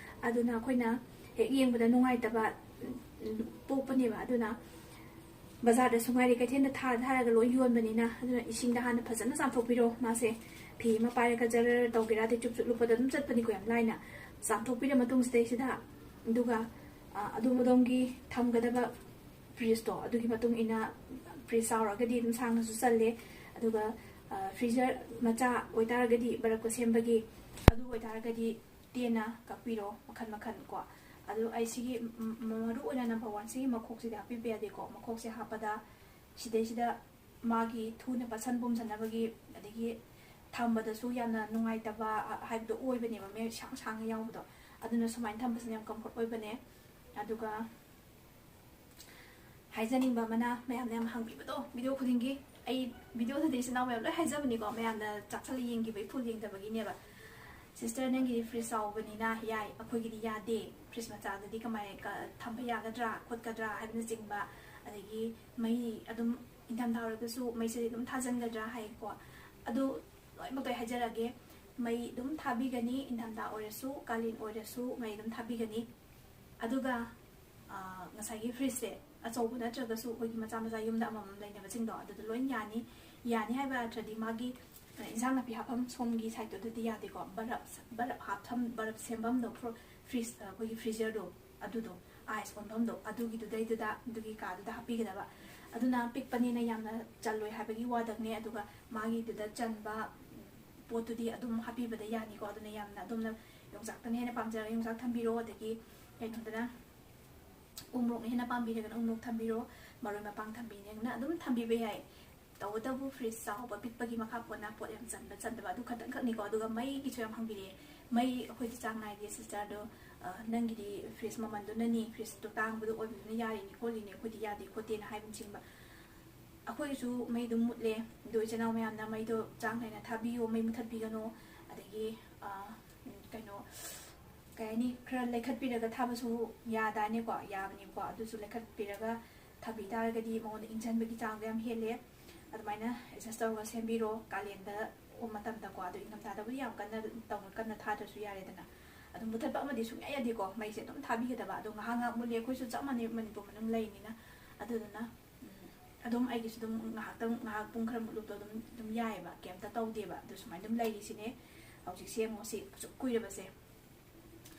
ꯑꯗꯨꯅ ꯑꯩꯈꯣꯏꯅ ꯍꯦꯛ ꯌꯦꯡꯕꯗ ꯅꯨꯡꯉꯥꯏꯇꯕ, ꯎꯝ, ꯄꯣꯛꯄꯅꯦꯕ꯫ ꯑꯗꯨꯅ ꯕꯖꯥꯔꯗꯁꯨ ꯉꯥꯏꯔꯦ, ꯀꯩꯊꯦꯜꯗ ꯊꯥꯔ ꯊꯥꯔꯒ ꯂꯣꯏ ꯌꯣꯟꯕꯅꯤꯅ꯫ ꯑꯗꯨꯅ ꯏꯁꯤꯡꯗ ꯍꯥꯟꯅ ꯐꯖꯅ ꯆꯥꯝꯊꯣꯛꯄꯤꯔꯣ꯫ ꯃꯥꯁꯦ ꯐꯤ ꯑꯃ ꯄꯥꯏꯔꯒ ꯖꯔ ꯇꯧꯒꯦꯔꯥ, ꯑꯗꯩ ꯆꯨꯞ ꯆꯨꯞ ꯂꯨꯞꯄꯗ ꯑꯗꯨꯝ ꯆꯠꯄꯅꯤꯀꯣ, ꯌꯥꯝ ꯂꯥꯏꯅ꯫ ꯆꯥꯝꯊꯣꯛꯄꯤꯔ ꯃꯇꯨꯡꯁꯤꯗꯩꯁꯤꯗ, ꯑꯗꯨꯒ, ꯑ, ꯑꯗꯣꯝ ꯑꯗꯣꯝꯒꯤ ꯊꯝꯒꯗꯕ ꯐ꯭ꯔꯤꯖꯇꯣ, ꯑꯗꯨꯒꯤ ꯃꯇꯨꯡ ꯏꯟꯅ, ꯐ꯭ꯔꯤꯖ ꯆꯥꯎꯔꯒꯗꯤ ꯑꯗꯨꯝ ꯁꯥꯡꯅꯁꯨ ꯆꯜꯂꯦ꯫ ꯑꯗꯨꯒ, ꯑ, ꯐ꯭ꯔꯤꯖꯔ ꯃꯆꯥ ꯑꯣꯏꯇꯥꯔꯒꯗꯤ, ꯕꯔꯞꯀ ꯁꯦꯝꯕꯒꯤ, ꯑꯗꯨ ꯑꯣꯏꯇꯥꯔꯒꯗꯤ ꯇꯦꯟꯅ ꯀꯛꯄꯤꯔꯣ, ꯃꯈꯜ ꯃꯈꯜ ꯀꯣ꯫ ꯑꯗꯨ ꯑꯩ ꯁꯤꯒꯤ, ꯎꯝ, ꯎꯝ, ꯃꯔꯨ ꯑꯣꯏꯅ ꯅꯝꯕꯔ ꯋꯥꯟ, ꯁꯤꯒꯤ ꯃꯈꯣꯛꯁꯤꯗꯤ ꯍꯥꯞꯄꯤꯕ ꯌꯥꯗꯦꯀꯣ꯫ ꯃꯈꯣꯛꯁꯦ ꯍꯥꯞꯄꯗ ꯁꯤꯗꯩꯁꯤꯗ ꯃꯥꯒꯤ ꯊꯨꯅ ꯄꯠꯁꯟ ꯄꯨꯝꯁꯟꯅꯕꯒꯤ, ꯑꯗꯒꯤ ꯊꯝꯕꯗꯁꯨ ꯌꯥꯝꯅ ꯅꯨꯡꯉꯥꯏꯇꯕ, ꯑ, ꯍꯥꯏꯕꯗꯣ ꯑꯣꯏꯕꯅꯦꯕ, ꯃꯌꯦꯛ ꯁꯥꯡ ꯁꯥꯡꯅ ꯌꯥꯎꯕꯗꯣ꯫ ꯑꯗꯨꯅ ꯁꯨꯃꯥꯏꯅ ꯊꯝꯕꯁꯤꯅ ꯌꯥꯝ comfort ꯑꯣꯏꯕꯅꯦ꯫ ꯑꯗꯨꯒ ꯍꯥꯏꯖꯅꯤꯡꯕ ꯑꯃꯅ, ꯃꯌꯥꯝꯅ ꯌꯥꯝ ꯍꯪꯕꯤꯕꯗꯣ video ꯈꯨꯗꯤꯡꯒꯤ, ꯑꯩ videoꯗꯗꯤ ꯏꯆꯤꯟ ꯏꯅꯥꯎ ꯃꯌꯥꯝ ꯂꯣꯏ ꯍꯥꯏꯖꯕꯅꯤꯀꯣ, ꯃꯌꯥꯝꯅ ꯆꯥꯛꯁꯜꯂ ꯌꯦꯡꯈꯤꯕꯒꯤ, full ꯌꯦꯡꯗꯕꯒꯤꯅꯦꯕ꯫ "Sister, ꯅꯪꯒꯤꯗꯤ fridge ꯆꯥꯎꯕꯅꯤꯅ ꯌꯥꯏ, ꯑꯩꯈꯣꯏꯒꯤꯗꯤ ꯌꯥꯗꯦ, fridge ꯃꯆꯥꯗꯗꯤ ꯀꯃꯥꯏ ꯊꯝꯕ ꯌꯥꯒꯗ꯭ꯔꯥ ꯈꯣꯠꯀꯗ꯭ꯔꯥ?" ꯍꯥꯏꯕꯅꯆꯤꯡꯕ, ꯑꯗꯒꯤ ꯃꯩ ꯑꯗꯨꯝ, ꯏꯪꯊꯝꯊꯥ ꯑꯣꯏꯔꯒꯁꯨ ꯃꯩꯁꯦ ꯑꯗꯨꯝ ꯊꯥꯖꯤꯟꯒꯗ꯭ꯔꯥ ꯍꯥꯏꯀꯣ꯫ ꯑꯗꯨ ꯂꯣꯏꯅꯃꯛꯇꯣ ꯑꯩ ꯍꯥꯏꯖꯔꯛꯑꯒꯦ꯫ ꯃꯩ ꯑꯗꯨꯝ ꯊꯥꯕꯤꯒꯅꯤ, ꯏꯪꯊꯝꯊꯥ ꯑꯣꯏꯔꯁꯨ, ꯀꯥꯂꯦꯟ ꯑꯣꯏꯔꯁꯨ ꯃꯩ ꯑꯗꯨꯝ ꯊꯥꯕꯤꯒꯅꯤ꯫ ꯑꯗꯨꯒ ꯉꯁꯥꯏꯒꯤ fridgeꯁꯦ, ꯑꯆꯧꯕ ꯅꯠꯇ꯭ꯔꯒꯁꯨ ꯑꯩꯈꯣꯏꯒꯤ ꯃꯆꯥ ꯃꯆꯥ ꯌꯨꯝꯗ ꯑꯃꯃꯝ ꯂꯩꯅꯕꯁꯤꯡꯗꯣ, ꯑꯗꯨꯗ ꯂꯣꯏ ꯌꯥꯅꯤ꯫ ꯌꯥꯅꯤ ꯍꯥꯏꯕ ꯑꯔꯊꯗꯤ ꯃꯥꯒꯤ ꯏꯟꯁꯥꯡ ꯅꯥꯄꯤ ꯍꯥꯞꯐꯝ ꯁꯣꯝꯒꯤ sideꯇꯨꯗꯗꯤ ꯌꯥꯗꯦꯀꯣ꯫ ꯕꯔꯞ, ꯕꯔꯞ ꯍꯥꯞꯐꯝ, ꯕꯔꯞ ꯁꯦꯝꯐꯝꯗꯣ, fridge, ꯑꯩꯈꯣꯏꯒꯤ freezerꯗꯣ, ꯑꯗꯨꯗꯣ, ice ꯑꯣꯟꯐꯝꯗꯣ, ꯑꯗꯨꯒꯤꯗꯨꯗꯩꯗꯨꯗ, ꯑꯗꯨꯒꯤ ꯀꯥꯗꯨꯗ ꯍꯥꯞꯄꯤꯒꯗꯕ꯫ ꯑꯗꯨꯅ ꯄꯤꯛꯄꯅꯤꯅ ꯌꯥꯝꯅ ꯆꯜꯂꯣꯏ ꯍꯥꯏꯕꯒꯤ ꯋꯥꯗꯪꯅꯦ꯫ ꯑꯗꯨꯒ ꯃꯥꯒꯤꯗꯨꯗ ꯆꯟꯕ ꯄꯣꯠꯇꯨꯗꯤ ꯑꯗꯨꯝ ꯍꯥꯞꯄꯤꯕꯗ ꯌꯥꯅꯤꯀꯣ꯫ ꯑꯗꯨꯅ ꯌꯥꯝꯅ ꯑꯗꯣꯝꯅ ꯌꯣꯡꯆꯥꯛꯇꯅ ꯍꯦꯟꯅ ꯄꯥꯝꯖꯔꯒ ꯌꯣꯡꯆꯥꯛ ꯊꯝꯕꯤꯔꯣ, ꯑꯗꯒꯤ ꯀꯩꯅꯣꯗꯅ ꯎꯃꯣꯔꯣꯛꯅ ꯍꯦꯟꯅ ꯄꯥꯝꯕꯤꯔꯒꯅ ꯎꯃꯣꯔꯣꯛ ꯊꯝꯕꯤꯔꯣ, ꯃꯔꯣꯏ ꯃꯄꯥꯡ ꯊꯝꯕꯤꯅꯤꯡꯉꯒꯅ ꯑꯗꯨꯝ ꯊꯝꯕꯤꯕ ꯌꯥꯏ꯫ ꯇꯧꯕꯇꯕꯨ fridge ꯆꯥꯎꯕ ꯄꯤꯛꯄꯒꯤ ꯃꯈꯥ ꯄꯣꯟꯅ ꯄꯣꯠ ꯌꯥꯝ ꯆꯟꯕ ꯆꯟꯗꯕ ꯑꯗꯨ ꯈꯛꯇꯪꯈꯛꯅꯤꯀꯣ꯫ ꯑꯗꯨꯒ ꯃꯩꯒꯤꯁꯨ ꯌꯥꯝ ꯍꯪꯕꯤꯔꯛꯑꯦ꯫ ꯃꯩ ꯑꯩꯈꯣꯏꯗꯤ ꯆꯥꯡ ꯅꯥꯏꯗꯦ sisterꯗꯣ, "ꯅꯪꯒꯤꯗꯤ fridge ꯃꯃꯜꯗꯨꯅꯅꯤ, fridgeꯇꯣ ꯇꯥꯡꯕꯗꯣ ꯑꯣꯏꯕꯗꯨꯅ ꯌꯥꯔꯤꯅꯤ ꯈꯣꯠꯂꯤꯅꯤ, ꯑꯩꯈꯣꯏꯗꯤ ꯌꯥꯗꯦ ꯈꯣꯠꯇꯦꯅ" ꯍꯥꯏꯕꯅꯆꯤꯡꯕ꯫ ꯑꯩꯈꯣꯏꯒꯤꯁꯨ ꯃꯩ ꯑꯗꯨꯝ ꯃꯨꯠꯂꯦ꯫ ꯑꯗꯣ ꯏꯆꯤꯟ ꯏꯅꯥꯎ ꯃꯌꯥꯝꯅ ꯃꯩꯗꯣ ꯆꯥꯡ ꯅꯥꯏꯅ ꯊꯥꯕꯤꯌꯣ, ꯃꯩ ꯃꯨꯊꯠꯄꯤꯒꯅꯣ꯫ ꯑꯗꯒꯤ, ꯑ, ꯀꯩꯅꯣ, ꯀꯩ ꯍꯥꯏꯅꯤ, ꯈꯔ ꯂꯩꯈꯠꯄꯤꯔꯒ ꯊꯥꯕꯁꯨ ꯌꯥꯗꯥꯏꯅꯦꯀꯣ? ꯌꯥꯕꯅꯦꯕꯀꯣ꯫ ꯑꯗꯨꯁꯨ ꯂꯩꯈꯠꯄꯤꯔꯒ ꯊꯥꯕꯤ ꯇꯥꯔꯒꯗꯤ ꯃꯉꯣꯟꯗ ꯏꯪꯁꯟꯕꯒꯤ ꯆꯥꯡꯗꯣ ꯌꯥꯝ ꯍꯦꯜꯂꯦ꯫ ꯑꯗꯨꯃꯥꯏꯅ adjust ꯇꯧꯔꯒ ꯁꯦꯝꯕꯤꯔꯣ꯫ ꯀꯥꯂꯦꯟꯗ ꯃꯇꯝꯗꯀꯣ, ꯑꯗꯣ ꯏꯪꯊꯝꯊꯥꯗꯕꯨꯗꯤ ꯌꯥꯝ ꯀꯟꯅ ꯇꯧ-, ꯀꯟꯅ ꯊꯥꯗ꯭ꯔꯁꯨ ꯌꯥꯔꯦꯗꯅ꯫ ꯑꯗꯨꯝ ꯃꯨꯊꯠꯄ ꯑꯃꯗꯤ ꯁꯨꯡꯌꯥ ꯌꯥꯗꯦꯀꯣ꯫ ꯃꯩꯁꯦ ꯑꯗꯨꯝ ꯊꯥꯕꯤꯒꯗꯕ꯫ ꯑꯗꯣ ꯉꯥꯏꯍꯥꯛ ꯉꯥꯏꯍꯥꯛ ꯃꯨꯠꯂꯦ, ꯑꯩꯈꯣꯏꯁꯨ ꯆꯞ ꯃꯥꯟꯅꯩ, ꯃꯅꯤꯄꯨꯔ ꯃꯅꯨꯡ ꯂꯩꯔꯤꯅꯤꯅ꯫ ꯑꯗꯨꯗꯨꯅ, ꯎꯝ, ꯑꯗꯨꯝ ꯑꯩꯒꯤꯁꯨ ꯑꯗꯨꯝ ꯉꯥꯏꯍꯥꯛꯇꯪ, ꯉꯥꯏꯍꯥꯛ ꯄꯨꯡ ꯈꯔ ꯃꯨꯠꯂꯨꯕꯗꯣ ꯑꯗꯨꯝ, ꯑꯗꯨꯝ ꯌꯥꯏꯑꯕ, ꯀꯩꯝꯇ ꯇꯧꯗꯦꯕ꯫ ꯑꯗꯨ ꯁꯨꯃꯥꯏꯅ ꯑꯗꯨꯝ ꯂꯩꯔꯤꯁꯤꯅꯦ ꯍꯧꯖꯤꯛꯁꯦ, ꯌꯦꯡꯉꯣ, ꯁꯤ ꯑꯁꯨꯛ ꯀꯨꯏꯔꯕꯁꯦ꯫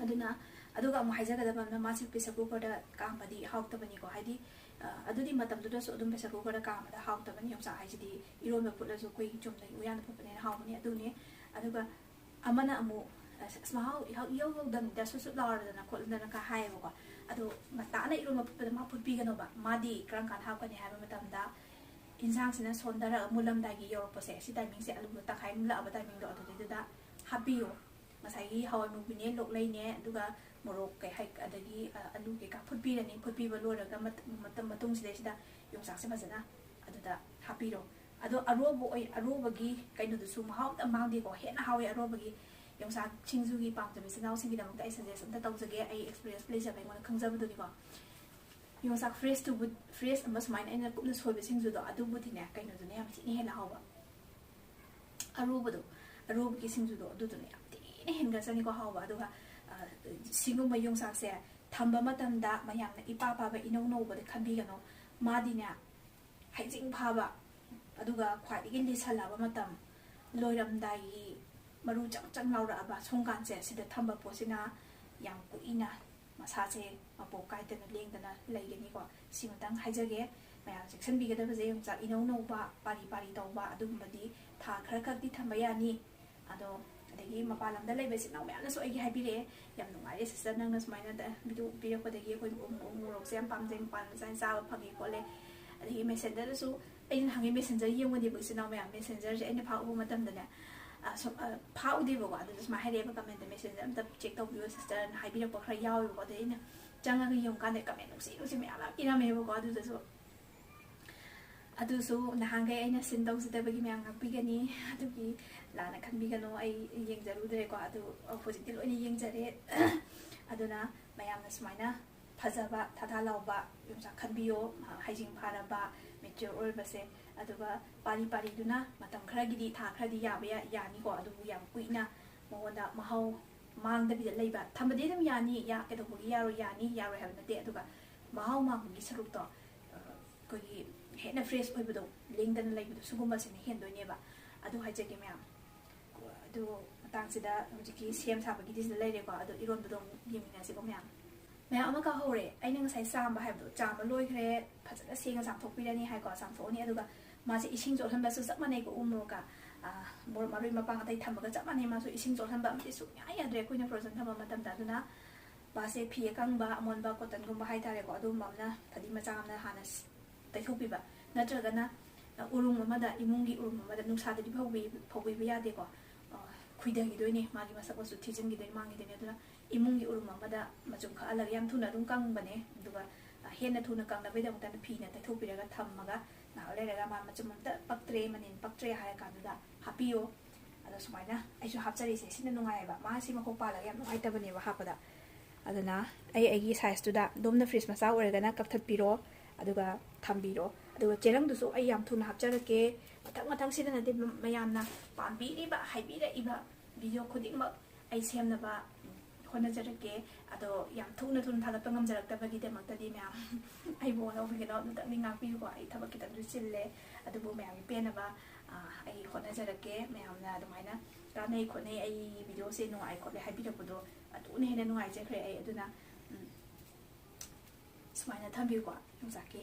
ꯑꯗꯨꯅ, ꯑꯗꯨꯒ ꯑꯃꯨꯛ ꯍꯥꯏꯖꯒꯗꯕ ꯑꯃꯅ, ꯃꯥꯁꯦ pressure cookerꯗ ꯀꯥꯝꯕꯗꯤ ꯍꯥꯎꯇꯕꯅꯤꯀꯣ꯫ ꯍꯥꯏꯗꯤ, ꯑ, ꯑꯗꯨꯗꯤ ꯃꯇꯝꯗꯨꯗꯁꯨ ꯑꯗꯨꯝ pressure cookerꯗ ꯀꯥꯝꯕꯗ ꯍꯥꯎꯇꯕꯅꯤ꯫ ꯌꯣꯡꯆꯥꯛ ꯍꯥꯏꯁꯤꯗꯤ ꯏꯔꯣꯟꯕ ꯐꯨꯠꯂꯁꯨ ꯑꯩꯈꯣꯏ ꯆꯨꯝꯅꯒꯤ ꯎꯌꯥꯟꯗ ꯐꯨꯠꯄꯅ ꯍꯦꯟꯅ ꯍꯥꯎꯕꯅꯤ꯫ ꯑꯗꯨꯅꯦ꯫ ꯑꯗꯨꯒ ꯑꯃꯅ ꯑꯃꯨꯛ, "ꯑꯁ, ꯑꯁ, ꯃꯍꯥꯎ ꯏꯍꯥꯎ ꯏꯌꯧ ꯌꯧꯗꯕꯅꯤꯗ, ꯁꯨꯠ ꯁꯨꯠ ꯂꯥꯎꯔꯗꯅ ꯈꯣꯠꯂꯗꯅ" ꯀ ꯍꯥꯏꯌꯦꯕꯀꯣ꯫ ꯑꯗꯣ ꯉꯟꯇꯥꯅ ꯏꯔꯣꯟꯕ ꯐꯨꯠꯄꯗ ꯃꯥ ꯐꯨꯠꯄꯤꯒꯅꯣꯕ꯫ ꯃꯥꯗꯤ ꯀꯔꯝ ꯀꯥꯟꯗ ꯍꯥꯞꯀꯅꯤ ꯍꯥꯏꯕ ꯃꯇꯝꯗ, ꯏꯟꯁꯥꯡꯁꯤꯅ ꯁꯣꯟꯊꯔꯒ ꯃꯨꯜꯂꯝꯗꯥꯏꯒꯤ ꯌꯧꯔꯛꯄꯁꯦ, ꯁꯤ timingꯁꯦ, ꯑꯂꯨꯗꯣ ꯇꯪꯈꯥꯏ ꯃꯨꯜꯂꯛꯑꯕ timingꯗꯣ, ꯑꯗꯨꯗꯩꯗꯨꯗ ꯍꯥꯞꯄꯤꯌꯣ꯫ ꯉꯁꯥꯏꯒꯤ ꯍꯋꯥꯏ ꯃꯨꯕꯤꯅꯦ, ꯂꯣꯛꯂꯩꯅꯦ, ꯑꯗꯨꯒ ꯃꯣꯔꯣꯛ ꯀꯩ ꯍꯥꯏ, ꯑꯗꯒꯤ, ꯑ, ꯑꯂꯨ ꯀꯩꯀꯥ ꯐꯨꯠꯄꯤꯔꯅꯤ꯫ ꯐꯨꯠꯄꯤꯕ ꯂꯣꯏꯔꯒ ꯃꯠ-, ꯃꯇꯝ, ꯃꯇꯨꯡꯁꯤꯗꯩꯁꯤꯗ ꯌꯣꯡꯆꯥꯛꯁꯦ ꯐꯖꯅ ꯑꯗꯨꯗ ꯍꯥꯞꯄꯤꯔꯣ꯫ ꯑꯗꯣ ꯑꯔꯣꯕ ꯑꯣꯏ-, ꯑꯔꯣꯕꯒꯤ ꯀꯩꯅꯣꯗꯨꯁꯨ ꯃꯍꯥꯎ ꯑꯝꯇ ꯃꯥꯡꯗꯦꯀꯣ, ꯍꯦꯟꯅ ꯍꯥꯎꯋꯦ ꯑꯔꯣꯕꯒꯤ꯫ ꯌꯣꯡꯆꯥꯛ ꯁꯤꯡꯖꯨꯒꯤ ꯄꯥꯝꯖꯕ ꯏꯆꯤꯟ ꯏꯅꯥꯎꯁꯤꯡꯒꯤꯗꯃꯛꯇ ꯑꯩ suggest ꯑꯝꯇ ꯇꯧꯖꯒꯦ, ꯑꯩ experience ꯂꯩꯖꯕ, ꯑꯩꯉꯣꯟꯗ ꯈꯪꯖꯕꯗꯨꯅꯤꯀꯣ꯫ ꯌꯣꯡꯆꯥꯛ fresh ꯇꯨꯕꯨ-, fresh ꯑꯃ ꯁꯨꯃꯥꯏꯅ ꯑꯩꯅ ꯀꯨꯞꯅ ꯁꯣꯏꯕ ꯁꯤꯡꯖꯨꯗꯣ, ꯑꯗꯨꯕꯨꯗꯤꯅꯦ, ꯀꯩꯅꯣꯗꯨꯅ ꯌꯥꯝ ꯊꯤꯅ ꯍꯦꯟꯅ ꯍꯥꯎꯕ꯫ ꯑꯔꯣꯕꯗꯣ, ꯑꯔꯣꯕꯒꯤ ꯁꯤꯡꯖꯨꯗꯣ, ꯑꯗꯨꯗꯨꯅ ꯌꯥꯝ ꯊꯤꯅ ꯍꯦꯟꯒꯠꯆꯅꯤꯀꯣ ꯍꯥꯎꯕ꯫ ꯑꯗꯨꯒ, ꯑ, ꯁꯤꯒꯨꯝꯕ ꯌꯣꯡꯆꯥꯛꯁꯦ ꯊꯝꯕ ꯃꯇꯝꯗ ꯃꯌꯥꯝꯅ ꯏꯄꯥ ꯄꯥꯕ, ꯏꯅꯧ ꯅꯧꯕꯗ ꯈꯟꯕꯤꯒꯅꯨ꯫ ꯃꯥꯗꯤꯅꯦ, ꯍꯩꯖꯤꯡ ꯐꯥꯕ, ꯑꯗꯨꯒ ꯈ꯭ꯋꯥꯏꯗꯒꯤ ꯂꯤꯁꯜꯂꯛꯑꯕ ꯃꯇꯝ, ꯂꯣꯏꯔꯝꯗꯥꯏꯒꯤ ꯃꯔꯨ ꯆꯪ ꯆꯪ ꯂꯥꯎꯔꯛꯑꯕ ꯁꯨꯝ ꯀꯥꯟꯁꯦ, ꯁꯤꯗ ꯊꯝꯕ ꯄꯣꯠꯁꯤꯅ ꯌꯥꯝ ꯀꯨꯏꯅ ꯃꯁꯥꯁꯦ ꯃꯄꯣꯛ ꯀꯥꯏꯗꯅ ꯂꯦꯡꯗꯅ ꯂꯩꯒꯅꯤꯀꯣ꯫ ꯁꯤꯃꯇꯪ ꯍꯥꯏꯖꯒꯦ꯫ ꯃꯌꯥꯝ ꯆꯦꯛꯁꯤꯟꯕꯤꯒꯗꯕꯁꯦ, ꯌꯣꯡꯆꯥꯛ ꯏꯅꯧ ꯅꯧꯕ, ꯄꯥꯔꯤ ꯄꯥꯔꯤ ꯇꯧꯕ, ꯑꯗꯨꯒꯨꯝꯕꯗꯤ ꯊꯥ ꯈꯔ ꯈꯛꯇꯤ ꯊꯝꯕ ꯌꯥꯅꯤ꯫ ꯑꯗꯣ, ꯑꯗꯒꯤ ꯃꯄꯥꯟ ꯂꯝꯗ ꯂꯩꯕ ꯏꯆꯤꯟ ꯏꯅꯥꯎ ꯃꯌꯥꯝꯅꯁꯨ ꯑꯩꯒꯤ ꯍꯥꯏꯕꯤꯔꯛꯑꯦ, "ꯌꯥꯝ ꯅꯨꯡꯉꯥꯏꯔꯦ sister, ꯅꯪꯅ ꯁꯨꯃꯥꯏꯅ ꯗ-, video ꯄꯤꯔꯛꯄꯗꯒꯤ ꯑꯩꯈꯣꯏ ꯎ-, ꯎ-, ꯃꯣꯔꯣꯛꯁꯦ ꯌꯥꯝ ꯄꯥꯝꯖꯩ, ꯃꯄꯥꯟ ꯂꯝꯗ ꯆꯥꯅ ꯆꯥꯕ ꯐꯪꯉꯦ ꯈꯣꯠꯂꯦ"꯫ ꯑꯗꯒꯤ messenger ꯗꯁꯨ, ꯑꯩꯅ ꯅꯍꯥꯟꯒꯩ messenger ꯌꯦꯡꯉꯨꯗꯦꯕ, ꯏꯆꯤꯟ ꯏꯅꯥꯎ ꯃꯌꯥꯝ, messenger ꯁꯦ ꯑꯩꯅ ꯐꯥꯛꯎꯕ ꯃꯇꯝꯗꯅꯦ, ꯑ, ꯁꯨꯝ, ꯑ, ꯐꯥꯎꯗꯦꯕꯀꯣ꯫ ꯑꯗꯨꯗ ꯁꯨꯃꯥꯏꯅ ꯍꯥꯏꯔꯛꯑꯦꯕ, comment ꯗ "Messenger ꯑꯝꯇ check ꯇꯧꯕꯤꯌꯣ sister" ꯅ ꯍꯥꯏꯕꯤꯔꯛꯄ ꯈꯔ ꯌꯥꯎꯋꯦꯕꯀꯣ꯫ ꯑꯗꯩ ꯑꯩꯅ ꯆꯪꯉꯒ ꯌꯦꯡꯉꯨꯀꯥꯟꯗ comment ꯅꯨꯡꯁꯤ ꯅꯨꯡꯁꯤ ꯃꯌꯥꯝ ꯌꯥꯝ ꯏꯔꯝꯃꯦꯕꯀꯣ꯫ ꯑꯗꯨꯗꯁꯨ, ꯑꯗꯨꯁꯨ ꯅꯍꯥꯟꯈꯩ ꯑꯩꯅ ꯁꯤꯟ ꯇꯧꯖꯗꯕꯒꯤ ꯃꯌꯥꯝ ꯉꯥꯛꯄꯤꯒꯅꯤ꯫ ꯑꯗꯨꯒꯤ ꯂꯥꯟꯅ ꯈꯟꯕꯤꯒꯅꯨ, ꯑꯩ ꯌꯦꯡꯖꯔꯨꯗ꯭ꯔꯦꯀꯣ꯫ ꯑꯗꯨ ꯍꯧꯖꯤꯛꯇꯤ ꯂꯣꯏꯅ ꯌꯦꯡꯖꯔꯦ꯫ ꯑꯗꯨꯅ ꯃꯌꯥꯝꯅ ꯁꯨꯃꯥꯏꯅ ꯐꯖꯕ, ꯊꯥ ꯊꯥ ꯂꯥꯎꯕ ꯌꯣꯡꯆꯥꯛ ꯈꯟꯕꯤꯌꯣ, ꯍꯩꯖꯤꯡ ꯐꯥꯔꯕ, mature ꯑꯣꯏꯕꯁꯦ꯫ ꯑꯗꯨꯒ ꯄꯥꯔꯤ ꯄꯥꯔꯤꯗꯨꯅ ꯃꯇꯝ ꯈꯔꯒꯤꯗꯤ, ꯊꯥ ꯈꯔꯗꯤ ꯌꯥꯕ ꯌꯥ-, ꯌꯥꯅꯤꯀꯣ꯫ ꯑꯗꯨꯕꯨ ꯌꯥꯝ ꯀꯨꯏꯅ ꯃꯉꯣꯟꯗ ꯃꯍꯥꯎ ꯃꯥꯡꯗꯕꯤꯗ ꯂꯩꯕ ꯊꯝꯕꯗꯤ ꯑꯗꯨꯝ ꯌꯥꯅꯤ, ꯌꯥ-, ꯀꯩꯗꯧꯕꯒꯤ ꯌꯥꯔꯣꯏ? ꯌꯥꯅꯤ, ꯌꯥꯔꯣꯏ ꯍꯥꯏꯕ ꯅꯠꯇꯦ꯫ ꯑꯗꯨꯒ ꯃꯍꯥꯎ ꯃꯥꯡꯕꯒꯤ ꯁꯔꯨꯛꯇꯣ, ꯑ, ꯑꯩꯈꯣꯏꯒꯤ ꯍꯦꯟꯅ fresh ꯑꯣꯏꯕꯗꯣ, ꯂꯦꯡꯗꯅ ꯂꯩꯕꯗꯣ, ꯁꯤꯒꯨꯝꯕꯁꯤꯅ ꯍꯦꯟꯗꯣꯏꯅꯦꯕ꯫ ꯑꯗꯨ ꯍꯥꯏꯖꯒꯦ ꯃꯌꯥꯝ꯫ ꯑꯗꯨ ꯃꯇꯥꯡꯁꯤꯗ ꯍꯧꯖꯤꯛꯀꯤ ꯁꯦꯝ ꯁꯥꯕꯒꯤꯗꯤ ꯁꯤꯗ ꯂꯩꯔꯦꯀꯣ꯫ ꯑꯗꯣ ꯏꯔꯣꯟꯕꯗꯣ ꯑꯃꯨꯛ ꯌꯦꯡꯃꯤꯟꯅꯁꯤꯀꯣ ꯃꯌꯥꯝ꯫ ꯃꯌꯥꯝ ꯑꯃ ꯀꯥꯎꯍꯧꯔꯦ꯫ ꯑꯩꯅ ꯉꯁꯥꯏ ꯆꯥꯝꯕ ꯍꯥꯏꯕꯗꯣ, ꯆꯥꯝꯕ ꯂꯣꯏꯈ꯭ꯔꯦ꯫ ꯐꯖꯅ ꯁꯦꯡꯅ ꯆꯥꯝꯊꯣꯛꯄꯤꯔꯅꯤ ꯍꯥꯏꯀꯣ꯫ ꯆꯥꯝꯊꯣꯛꯑꯅꯤ꯫ ꯑꯗꯨꯒ ꯃꯥꯁꯦ ꯏꯁꯤꯡ ꯆꯣꯠꯍꯟꯕꯁꯨ ꯆꯞ ꯃꯥꯟꯅꯩꯀꯣ, ꯎ ꯃꯣꯔꯣꯛꯀ, ꯑ, ꯃꯣꯔꯣꯛ, ꯃꯔꯣꯏ ꯃꯄꯥꯡ ꯑꯇꯩ ꯊꯝꯕꯒ ꯆꯞ ꯃꯥꯟꯅꯩ꯫ ꯃꯥꯁꯨ ꯏꯁꯤꯡ ꯆꯣꯠꯍꯟꯕ ꯑꯃꯗꯤ ꯁꯨꯡꯌꯥ ꯌꯥꯗ꯭ꯔꯦ ꯑꯩꯈꯣꯏꯅ frozen ꯊꯝꯕ ꯃꯇꯝꯗ꯫ ꯑꯗꯨꯅ ꯃꯥꯁꯦ ꯐꯤ ꯑꯀꯪꯕ, ꯑꯃꯣꯟꯕ, cotton ꯒꯨꯝꯕ ꯍꯥꯏꯇꯥꯔꯦꯀꯣ, ꯑꯗꯨꯒꯨꯝꯕ ꯑꯃꯅ, ꯐꯗꯤ ꯃꯆꯥ ꯑꯃꯅ ꯍꯥꯟꯅ ꯁ-, ꯇꯩꯊꯣꯛꯄꯤꯕ꯫ ꯅꯠꯇ꯭ꯔꯒꯅ, ꯑ, ꯎꯔꯨꯝ ꯑꯃꯗ, ꯏꯃꯨꯡꯒꯤ ꯎꯔꯨꯝ ꯑꯃꯗ, ꯅꯨꯡꯁꯥꯗꯗꯤ ꯐꯧꯕꯤ-, ꯐꯧꯕꯤꯕ ꯌꯥꯗꯦꯀꯣ꯫ ꯑ, ꯈꯨꯏꯗꯈꯤꯗꯣꯏꯅꯦ, ꯃꯥꯒꯤ ꯃꯁꯛ ꯃꯆꯨ ꯊꯤꯖꯤꯟꯈꯤꯗꯣꯏꯅꯦ, ꯃꯥꯡꯈꯤꯗꯣꯏꯅꯦ꯫ ꯑꯗꯨꯅ ꯏꯃꯨꯡꯒꯤ ꯎꯔꯨꯝ ꯑꯃꯗ ꯃꯆꯨꯝ ꯈꯛꯍꯜꯂꯒ ꯌꯥꯝ ꯊꯨꯅ ꯑꯗꯨꯝ ꯀꯪꯕꯅꯦ꯫ ꯑꯗꯨꯒ, ꯑ, ꯍꯦꯟꯅ ꯊꯨꯅ ꯀꯪꯅꯕꯒꯤꯗꯃꯛꯇꯅ ꯐꯤꯅ ꯇꯩꯊꯣꯛꯄꯤꯔꯒ ꯊꯝꯃꯒ ꯉꯥꯏꯍꯥꯛ ꯂꯩꯔꯒ ꯃꯥ ꯃꯆꯨꯝ ꯑꯝꯇ ꯄꯛꯇ꯭ꯔꯦ, ꯃꯅꯤꯟ ꯄꯛꯇ꯭ꯔꯦ ꯍꯥꯏꯔ ꯀꯥꯟꯗꯨꯗ ꯍꯥꯞꯄꯤꯌꯣ꯫ ꯑꯗꯣ ꯁꯨꯃꯥꯏꯅ ꯑꯩꯁꯨ ꯍꯥꯞꯆꯔꯤꯁꯦ ꯁꯤꯅ ꯅꯨꯡꯉꯥꯏꯌꯦꯕ꯫ ꯃꯥꯁꯤ ꯃꯈꯣꯛ ꯄꯥꯜꯂꯒ ꯌꯥꯝ ꯅꯨꯡꯉꯥꯏꯇꯕꯅꯦꯕ ꯍꯥꯞꯄꯗ꯫ ꯑꯗꯨꯅ ꯑꯩ ꯑꯩꯒꯤ ꯁꯥꯏꯖꯇꯨꯗ ꯑꯗꯣꯝꯅ ꯐ꯭ꯔꯤꯖ ꯃꯆꯥ ꯑꯣꯏꯔꯒꯅ ꯀꯛꯊꯠꯄꯤꯔꯣ, ꯑꯗꯨꯒ ꯊꯝꯕꯤꯔꯣ꯫ ꯑꯗꯨꯒ ꯆꯦꯔꯪꯗꯨꯁꯨ ꯑꯩ ꯌꯥꯝ ꯊꯨꯅ ꯍꯥꯞꯆꯔꯛꯀꯦ꯫ ꯃꯊꯪ ꯃꯊꯪ ꯁꯤꯗ ꯅꯠꯇꯦ, ꯃꯌꯥꯝꯅ ꯄꯥꯝꯕꯤꯔꯤꯕ, ꯍꯥꯏꯕꯤꯔꯛꯏꯕ ꯚꯤꯗꯤꯑꯣ ꯈꯨꯗꯤꯡꯃꯛ ꯑꯩ ꯁꯦꯝꯅꯕ ꯍꯣꯠꯅꯖꯔꯛꯀꯦ꯫ ꯑꯗꯣ ꯌꯥꯝ ꯊꯨꯅ ꯊꯨꯅ ꯊꯥꯒꯠꯄ ꯉꯝꯖꯔꯛꯇꯕꯒꯤꯗꯃꯛꯇꯗꯤ ꯃꯌꯥꯝ ꯑꯩꯕꯨ ꯂꯧꯕꯤꯒꯅꯣ, ꯑꯗꯨꯇꯪꯗꯤ ꯉꯥꯛꯄꯤꯌꯨꯀꯣ꯫ ꯑꯩ ꯊꯕꯛ ꯈꯤꯇꯪꯁꯨ ꯆꯤꯜꯂꯦ, ꯑꯗꯨꯕꯨ ꯃꯌꯥꯝꯒꯤ ꯄꯦꯟꯅꯕ, ꯑ, ꯑꯩ ꯍꯣꯠꯅꯖꯔꯛꯀꯦ꯫ ꯃꯌꯥꯝꯅ ꯑꯗꯨꯃꯥꯏꯅ ꯀꯥꯟꯅꯩ ꯈꯣꯠꯅꯩ, ꯑꯩ ꯚꯤꯗꯤꯑꯣꯁꯦ ꯅꯨꯡꯉꯥꯏ ꯈꯣꯠꯂꯦ ꯍꯥꯏꯕꯤꯔꯛꯄꯗꯣ ꯑꯗꯨꯅ ꯍꯦꯟꯅ ꯅꯨꯡꯉꯥꯏꯖꯈ꯭ꯔꯦ ꯑꯩ꯫ ꯑꯗꯨꯅ, ꯎꯝ, ꯁꯨꯃꯥꯏꯅ ꯊꯝꯕꯤꯌꯨꯀꯣ ꯌꯣꯡꯆꯥꯛꯀꯤ꯫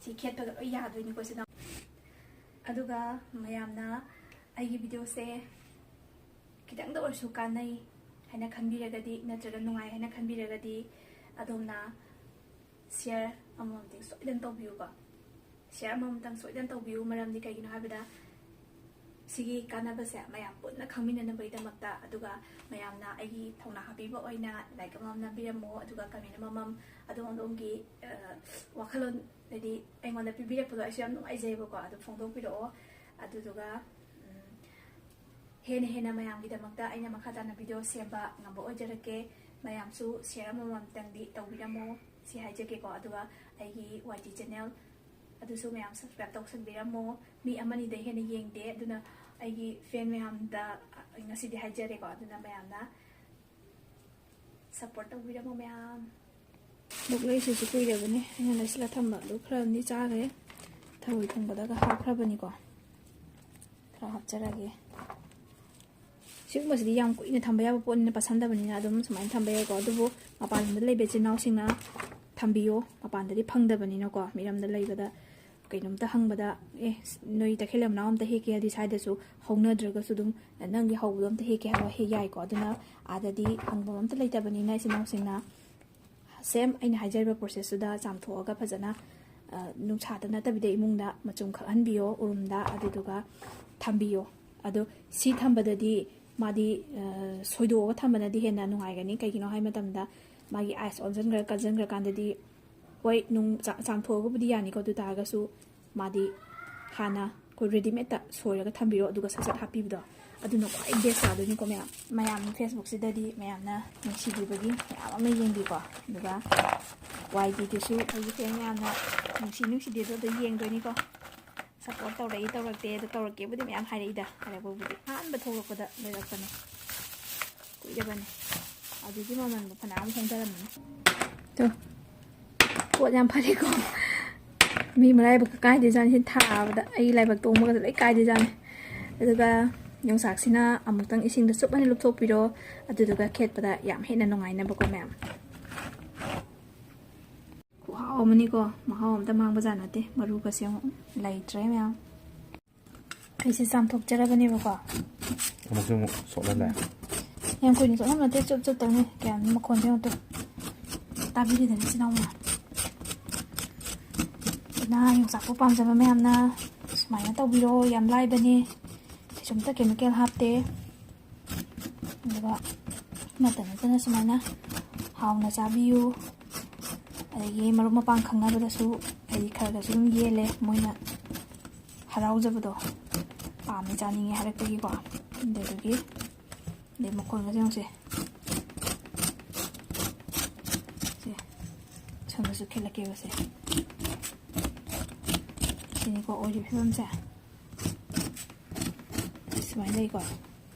ꯁꯤ ꯈꯦꯠꯄꯒ ꯂꯣꯏ ꯌꯥꯗꯣꯏꯅꯤꯀꯣ ꯁꯤꯗ꯫ ꯑꯗꯨꯒ ꯃꯌꯥꯝꯅ ꯑꯩꯒꯤ ꯚꯤꯗꯤꯑꯣꯁꯦ ꯈꯤꯇꯪꯗ ꯑꯣꯏꯔꯁꯨ ꯀꯥꯟꯅꯩ ꯍꯥꯏꯅ ꯈꯟꯕꯤꯔꯒꯗꯤ, ꯅꯠꯇ꯭ꯔꯒ ꯅꯨꯡꯉꯥꯏ ꯍꯥꯏꯅ ꯈꯟꯕꯤꯔꯒꯗꯤ, ꯑꯗꯣꯝꯅ ꯁꯤꯌꯔ ꯑꯃꯃꯝꯗꯤ ꯁꯣꯏꯗꯅ ꯇꯧꯕꯤꯌꯨꯀꯣ꯫ ꯁꯤꯌꯔ ꯑꯃꯃꯝꯇꯪ ꯁꯣꯏꯗꯅ ꯇꯧꯕꯤꯌꯨ꯫ ꯃꯔꯝꯗꯤ ꯀꯩꯒꯤꯅꯣ ꯍꯥꯏꯕꯗ, ꯁꯤꯒꯤ ꯀꯥꯟꯅꯕꯁꯦ ꯃꯌꯥꯝ ꯄꯨꯟꯅ ꯈꯪꯃꯤꯟꯅꯅꯕꯒꯤꯗꯃꯛꯇ꯫ ꯑꯗꯨꯒ ꯃꯌꯥꯝꯅ ꯑꯩꯒꯤ ꯊꯧꯅꯥ ꯍꯥꯞꯄꯤꯕ ꯑꯣꯏꯅ ꯂꯥꯏꯛ ꯑꯃꯃꯝ ꯅꯝꯕꯤꯔꯝꯃꯣ, ꯑꯗꯨꯒ ꯀꯃꯦꯟ ꯑꯃꯃꯝ ꯑꯗꯣꯝ ꯑꯗꯣꯝꯒꯤ, ꯑ, ꯋꯥꯈꯜꯂꯣꯟ, ꯍꯥꯏꯗꯤ, ꯑꯩꯉꯣꯟꯗ ꯄꯤꯕꯤꯔꯛꯄꯗꯣ ꯑꯩꯁꯨ ꯌꯥꯝ ꯅꯨꯡꯉꯥꯏꯖꯩꯕꯀꯣ꯫ ꯑꯗꯨ ꯐꯣꯡꯗꯣꯛꯄꯤꯔꯛꯑꯣ꯫ ꯑꯗꯨꯗꯨꯒ, ꯎꯝ, ꯍꯦꯟꯅ ꯍꯦꯟꯅ ꯃꯌꯥꯝꯒꯤꯗꯃꯛꯇ ꯑꯩꯅ ꯃꯈꯥ ꯇꯥꯅ ꯚꯤꯗꯤꯑꯣ ꯁꯦꯝꯕ ꯉꯝꯕ ꯑꯣꯏꯖꯔꯛꯀꯦ꯫ ꯃꯌꯥꯝꯁꯨ ꯁꯤꯌꯔ ꯑꯃꯃꯝꯇꯪꯗꯤ ꯇꯧꯕꯤꯔꯝꯃꯣ, ꯁꯤ ꯍꯥꯏꯖꯒꯦꯀꯣ꯫ ꯑꯗꯨꯒ ꯑꯩꯒꯤ ꯋꯥꯏ ꯇꯤ ꯆꯦꯅꯦꯜ ꯑꯗꯨꯁꯨ ꯃꯌꯥꯝ ꯁꯕꯁꯀ꯭ꯔꯥꯏꯕ ꯇꯧꯁꯟꯕꯤꯔꯝꯃꯣ꯫ ꯃꯤ ꯑꯃꯅꯤꯗꯩ ꯍꯦꯟꯅ ꯌꯦꯡꯗꯦ, ꯑꯗꯨꯅ ꯑꯩꯒꯤ ꯐꯦꯟ ꯃꯌꯥꯝꯗ ꯉꯁꯤꯗꯤ ꯍꯥꯏꯖꯔꯦꯀꯣ꯫ ꯑꯗꯨꯅ ꯃꯌꯥꯝꯅ ꯁꯞꯄꯣꯔꯠ ꯇꯧꯕꯤꯔꯝꯃꯣ ꯃꯌꯥꯝ꯫ ꯂꯣꯛꯂꯩꯁꯤꯁꯨ ꯀꯨꯏꯔꯕꯅꯦ ꯑꯩꯅ ꯂꯩꯁꯤꯜꯂ ꯊꯝꯕ, ꯑꯗꯨ ꯈꯔ ꯑꯃꯗꯤ ꯆꯥꯈ꯭ꯔꯦ꯫ ꯊꯔꯣꯏ ꯊꯣꯡꯕꯗꯒ ꯍꯥꯞꯈ꯭ꯔꯕꯅꯤꯀꯣ꯫ ꯈꯔ ꯍꯥꯞꯆꯔꯒꯦ꯫ ꯁꯤꯒꯨꯝꯕꯁꯤꯗꯤ ꯌꯥꯝ ꯀꯨꯏꯅ ꯊꯝꯕ ꯌꯥꯕ ꯄꯣꯠꯅꯤꯅ, ꯄꯠꯁꯟꯗꯕꯅꯤꯅ ꯑꯗꯨꯝ ꯁꯨꯃꯥꯏꯅ ꯊꯝꯕ ꯌꯥꯏꯀꯣ꯫ ꯑꯗꯨꯕꯨ ꯃꯄꯥꯟ ꯂꯝꯗ ꯂꯩꯕ ꯏꯆꯤꯜ ꯏꯅꯥꯎꯁꯤꯡꯅ ꯊꯝꯕꯤꯌꯣ, ꯃꯄꯥꯟꯗꯗꯤ ꯐꯪꯗꯕꯅꯤꯅꯀꯣ꯫ ꯃꯤꯔꯝꯗ ꯂꯩꯕꯗ ꯀꯩꯅꯣꯝꯇ ꯍꯪꯕꯗ, "ꯑꯦ, ꯅꯣꯏ ꯇꯈꯦꯜ ꯃꯅꯥꯎ ꯑꯝꯇ ꯍꯦꯛꯀꯦ" ꯍꯥꯏꯗꯤ ꯁ꯭ꯋꯥꯏꯗꯁꯨ ꯍꯧꯅꯗ꯭ꯔꯒꯁꯨ ꯑꯗꯨꯝ ꯅꯪꯒꯤ ꯍꯧꯕꯗꯣ ꯑꯝꯇ ꯍꯦꯛꯀꯦ ꯍꯥꯏꯕ ꯍꯦꯛ ꯌꯥꯏꯀꯣ꯫ ꯑꯗꯨꯅ ꯑꯥꯗꯗꯤ ꯍꯪꯐꯝ ꯑꯝꯇ ꯂꯩꯇꯕꯅꯤꯅ ꯏꯆꯤꯜ ꯏꯅꯥꯎꯁꯤꯡꯅ ꯁꯦꯝ ꯑꯩꯅ ꯍꯥꯏꯖꯔꯤꯕ ꯄ꯭ꯔꯣꯁꯦꯁꯇꯨꯗ ꯆꯥꯝꯊꯣꯛꯑꯒ ꯐꯖꯅ, ꯑ, ꯅꯨꯡꯁꯥꯗ ꯅꯠꯇꯕꯤꯗ ꯏꯃꯨꯡꯗ ꯃꯆꯨꯝ ꯈꯛꯍꯟꯕꯤꯌꯣ, ꯎꯔꯨꯝꯗ, ꯑꯗꯨꯗꯨꯒ ꯊꯝꯕꯤꯌꯣ꯫ ꯑꯗꯣ ꯁꯤ ꯊꯝꯕꯗꯗꯤ ꯃꯥꯗꯤ, ꯑ, ꯁꯣꯏꯗꯣꯛꯑꯒ ꯊꯝꯕꯅꯗꯤ ꯍꯦꯟꯅ ꯅꯨꯡꯉꯥꯏꯒꯅꯤ꯫ ꯀꯩꯒꯤꯅꯣ ꯍꯥꯏ ꯃꯇꯝꯗ ꯃꯥꯒꯤ ꯑꯥꯏꯁ ꯑꯣꯟꯁꯤꯟꯈ꯭ꯔ ꯀꯟꯁꯤꯟꯈ꯭ꯔꯀꯥꯟꯗꯗꯤ, ꯍꯣꯏ, ꯅꯨꯡ ꯆꯥ-, ꯆꯥꯝꯊꯣꯛꯑꯒꯕꯨꯗꯤ ꯌꯥꯅꯤꯀꯣ, ꯑꯗꯨ ꯇꯥꯔꯒꯁꯨ ꯃꯥꯗꯤ ꯍꯥꯟꯅ ꯑꯩꯈꯣꯏ ꯔꯦꯗꯤꯃꯦꯗꯇ ꯁꯣꯏꯔꯒ ꯊꯝꯕꯤꯔꯣ, ꯑꯗꯨꯒ ꯁꯠ ꯁꯠ ꯍꯥꯞꯄꯤꯕꯗꯣ ꯑꯗꯨꯅ ꯈ꯭ꯋꯥꯏ ꯕꯦꯁ ꯇꯥꯗꯣꯏꯅꯤꯀꯣ ꯃꯌꯥꯝ꯫ ꯃꯌꯥꯝ ꯐꯦꯁꯕꯨꯛꯁꯤꯗꯗꯤ ꯃꯌꯥꯝꯅ ꯅꯨꯡꯁꯤꯕꯤꯕꯒꯤ ꯃꯌꯥꯝ ꯑꯃ ꯌꯦꯡꯕꯤꯀꯣ, ꯑꯗꯨꯒ ꯋꯥꯏ ꯇꯤꯗꯨꯁꯨ ꯑꯩꯒꯤ ꯐꯦꯟ ꯃꯌꯥꯝꯅ ꯅꯨꯡꯁꯤ ꯅꯨꯡꯁꯤꯗꯦꯗꯣ ꯑꯗꯨ ꯌꯦꯡꯗꯣꯏꯅꯤꯀꯣ꯫ ꯁꯞꯄꯣꯔꯠ ꯇꯧꯔꯛꯏ ꯇꯧꯔꯛꯇꯦ ꯑꯗꯣ ꯇꯧꯔꯛꯀꯦꯕꯨꯗꯤ ꯃꯌꯥꯝ ꯍꯥꯏꯔꯛꯏꯗ, ꯍꯥꯏꯔꯛꯄꯕꯨꯗꯤ ꯑꯍꯥꯟꯕ ꯊꯣꯛꯂꯛꯄꯗ ꯂꯩꯔꯛꯄꯅꯦ, ꯀꯨꯏꯔꯕꯅꯦ꯫ ꯑꯗꯨꯗꯤ ꯃꯃꯜꯗꯣ ꯐꯅꯌꯥꯝ ꯍꯣꯡꯊꯔꯝꯃꯅꯤ꯫ ꯇꯣ, ꯄꯣꯠ ꯌꯥꯝ ꯐꯔꯦꯀꯣ꯫ ꯃꯤ ꯃꯔꯥꯏꯕꯛꯀ ꯀꯥꯏꯗꯣꯏꯖꯥꯠꯅꯤ ꯁꯤ ꯊꯥꯕꯗ꯫ ꯑꯩꯒꯤ ꯂꯥꯏꯕꯛ ꯇꯣꯡꯕꯒꯁꯦ ꯂꯣꯏ ꯀꯥꯏꯗꯣꯏꯖꯥꯠꯅꯤ꯫ ꯑꯗꯨꯒ ꯌꯣꯡꯆꯥꯛꯁꯤꯅ ꯑꯃꯨꯛꯇꯪ ꯏꯁꯤꯡꯗ ꯆꯨꯞ ꯑꯅ ꯂꯨꯞꯊꯣꯛꯄꯤꯔꯣ꯫ ꯑꯗꯨꯗꯨꯒ ꯈꯦꯠꯄꯗ ꯌꯥꯝ ꯍꯦꯟꯅ ꯅꯨꯡꯉꯥꯏꯅꯕꯀꯣ ꯃꯌꯥꯝ꯫ ꯈꯨꯍꯥꯎ ꯑꯃꯅꯤꯀꯣ, ꯃꯍꯥꯎ ꯑꯝꯇ ꯃꯥꯡꯕꯖꯥꯠ ꯅꯠꯇꯦ꯫ ꯃꯔꯨꯒꯁꯦ ꯑꯃꯨꯛ ꯂꯩꯇ꯭ꯔꯦ ꯃꯌꯥꯝ꯫ ꯑꯩꯁꯦ ꯆꯥꯝꯊꯣꯛꯆꯔꯕꯅꯦꯕꯀꯣ꯫ ꯑꯃꯨꯛꯁꯨ ꯑꯃꯨꯛ ꯁꯣꯛꯍꯜꯂꯦ꯫ ꯌꯥꯝ ꯀꯨꯏꯅ ꯆꯣꯠꯂꯝꯕ ꯅꯠꯇꯦ, ꯆꯨꯞ ꯆꯨꯞꯇꯪꯅꯦ꯫ ꯀꯌꯥꯝ ꯃꯈꯣꯟꯁꯦ ꯑꯃꯨꯛꯇ ꯇꯥꯕꯤꯔꯤꯗꯅ ꯏꯆꯤꯟ ꯏꯅꯥꯎ ꯃꯌꯥꯝ꯫ ꯑꯗꯨꯅ ꯌꯣꯡꯆꯥꯛꯄꯨ ꯄꯥꯝꯖꯕ ꯃꯌꯥꯝꯅ ꯁꯨꯃꯥꯏꯅ ꯇꯧꯕꯤꯔꯣ, ꯌꯥꯝ ꯂꯥꯏꯕꯅꯦ꯫ ꯀꯩꯁꯨꯝꯇ ꯀꯦꯃꯤꯀꯦꯜ ꯍꯥꯞꯇꯦ꯫ ꯑꯗꯨꯒ ꯑꯃꯠꯇ ꯅꯠꯇꯅ ꯁꯨꯃꯥꯏꯅ ꯍꯥꯎꯅ ꯆꯥꯕꯤꯌꯨ꯫ ꯑꯗꯒꯤ ꯃꯔꯨꯞ ꯃꯄꯥꯡ ꯈꯪꯅꯕꯗꯁꯨ ꯑꯩ ꯈꯔ ꯈꯔꯁꯨ ꯑꯗꯨꯝ ꯌꯦꯜꯂꯦ, ꯃꯣꯏꯅ ꯍꯔꯥꯎꯖꯕꯗꯣ, ꯄꯥꯝꯃꯦ ꯆꯥꯅꯤꯡꯉꯦ ꯍꯥꯏꯔꯛꯄꯒꯤꯀꯣ꯫ ꯑꯗꯨꯗꯨꯒꯤ, ꯑꯗꯩ ꯃꯈꯣꯟꯒꯁꯦ ꯌꯦꯡꯉꯨꯁꯦ꯫ ꯁꯦ, ꯁꯣꯝꯗꯁꯨ ꯈꯦꯠꯂꯛꯀꯦꯕ ꯁꯦ꯫ ꯁꯤꯅꯤꯀꯣ ꯑꯣꯏꯔꯤꯕ ꯐꯤꯕꯝꯁꯦ꯫ ꯁꯨꯃꯥꯏꯅ ꯂꯩꯀꯣ꯫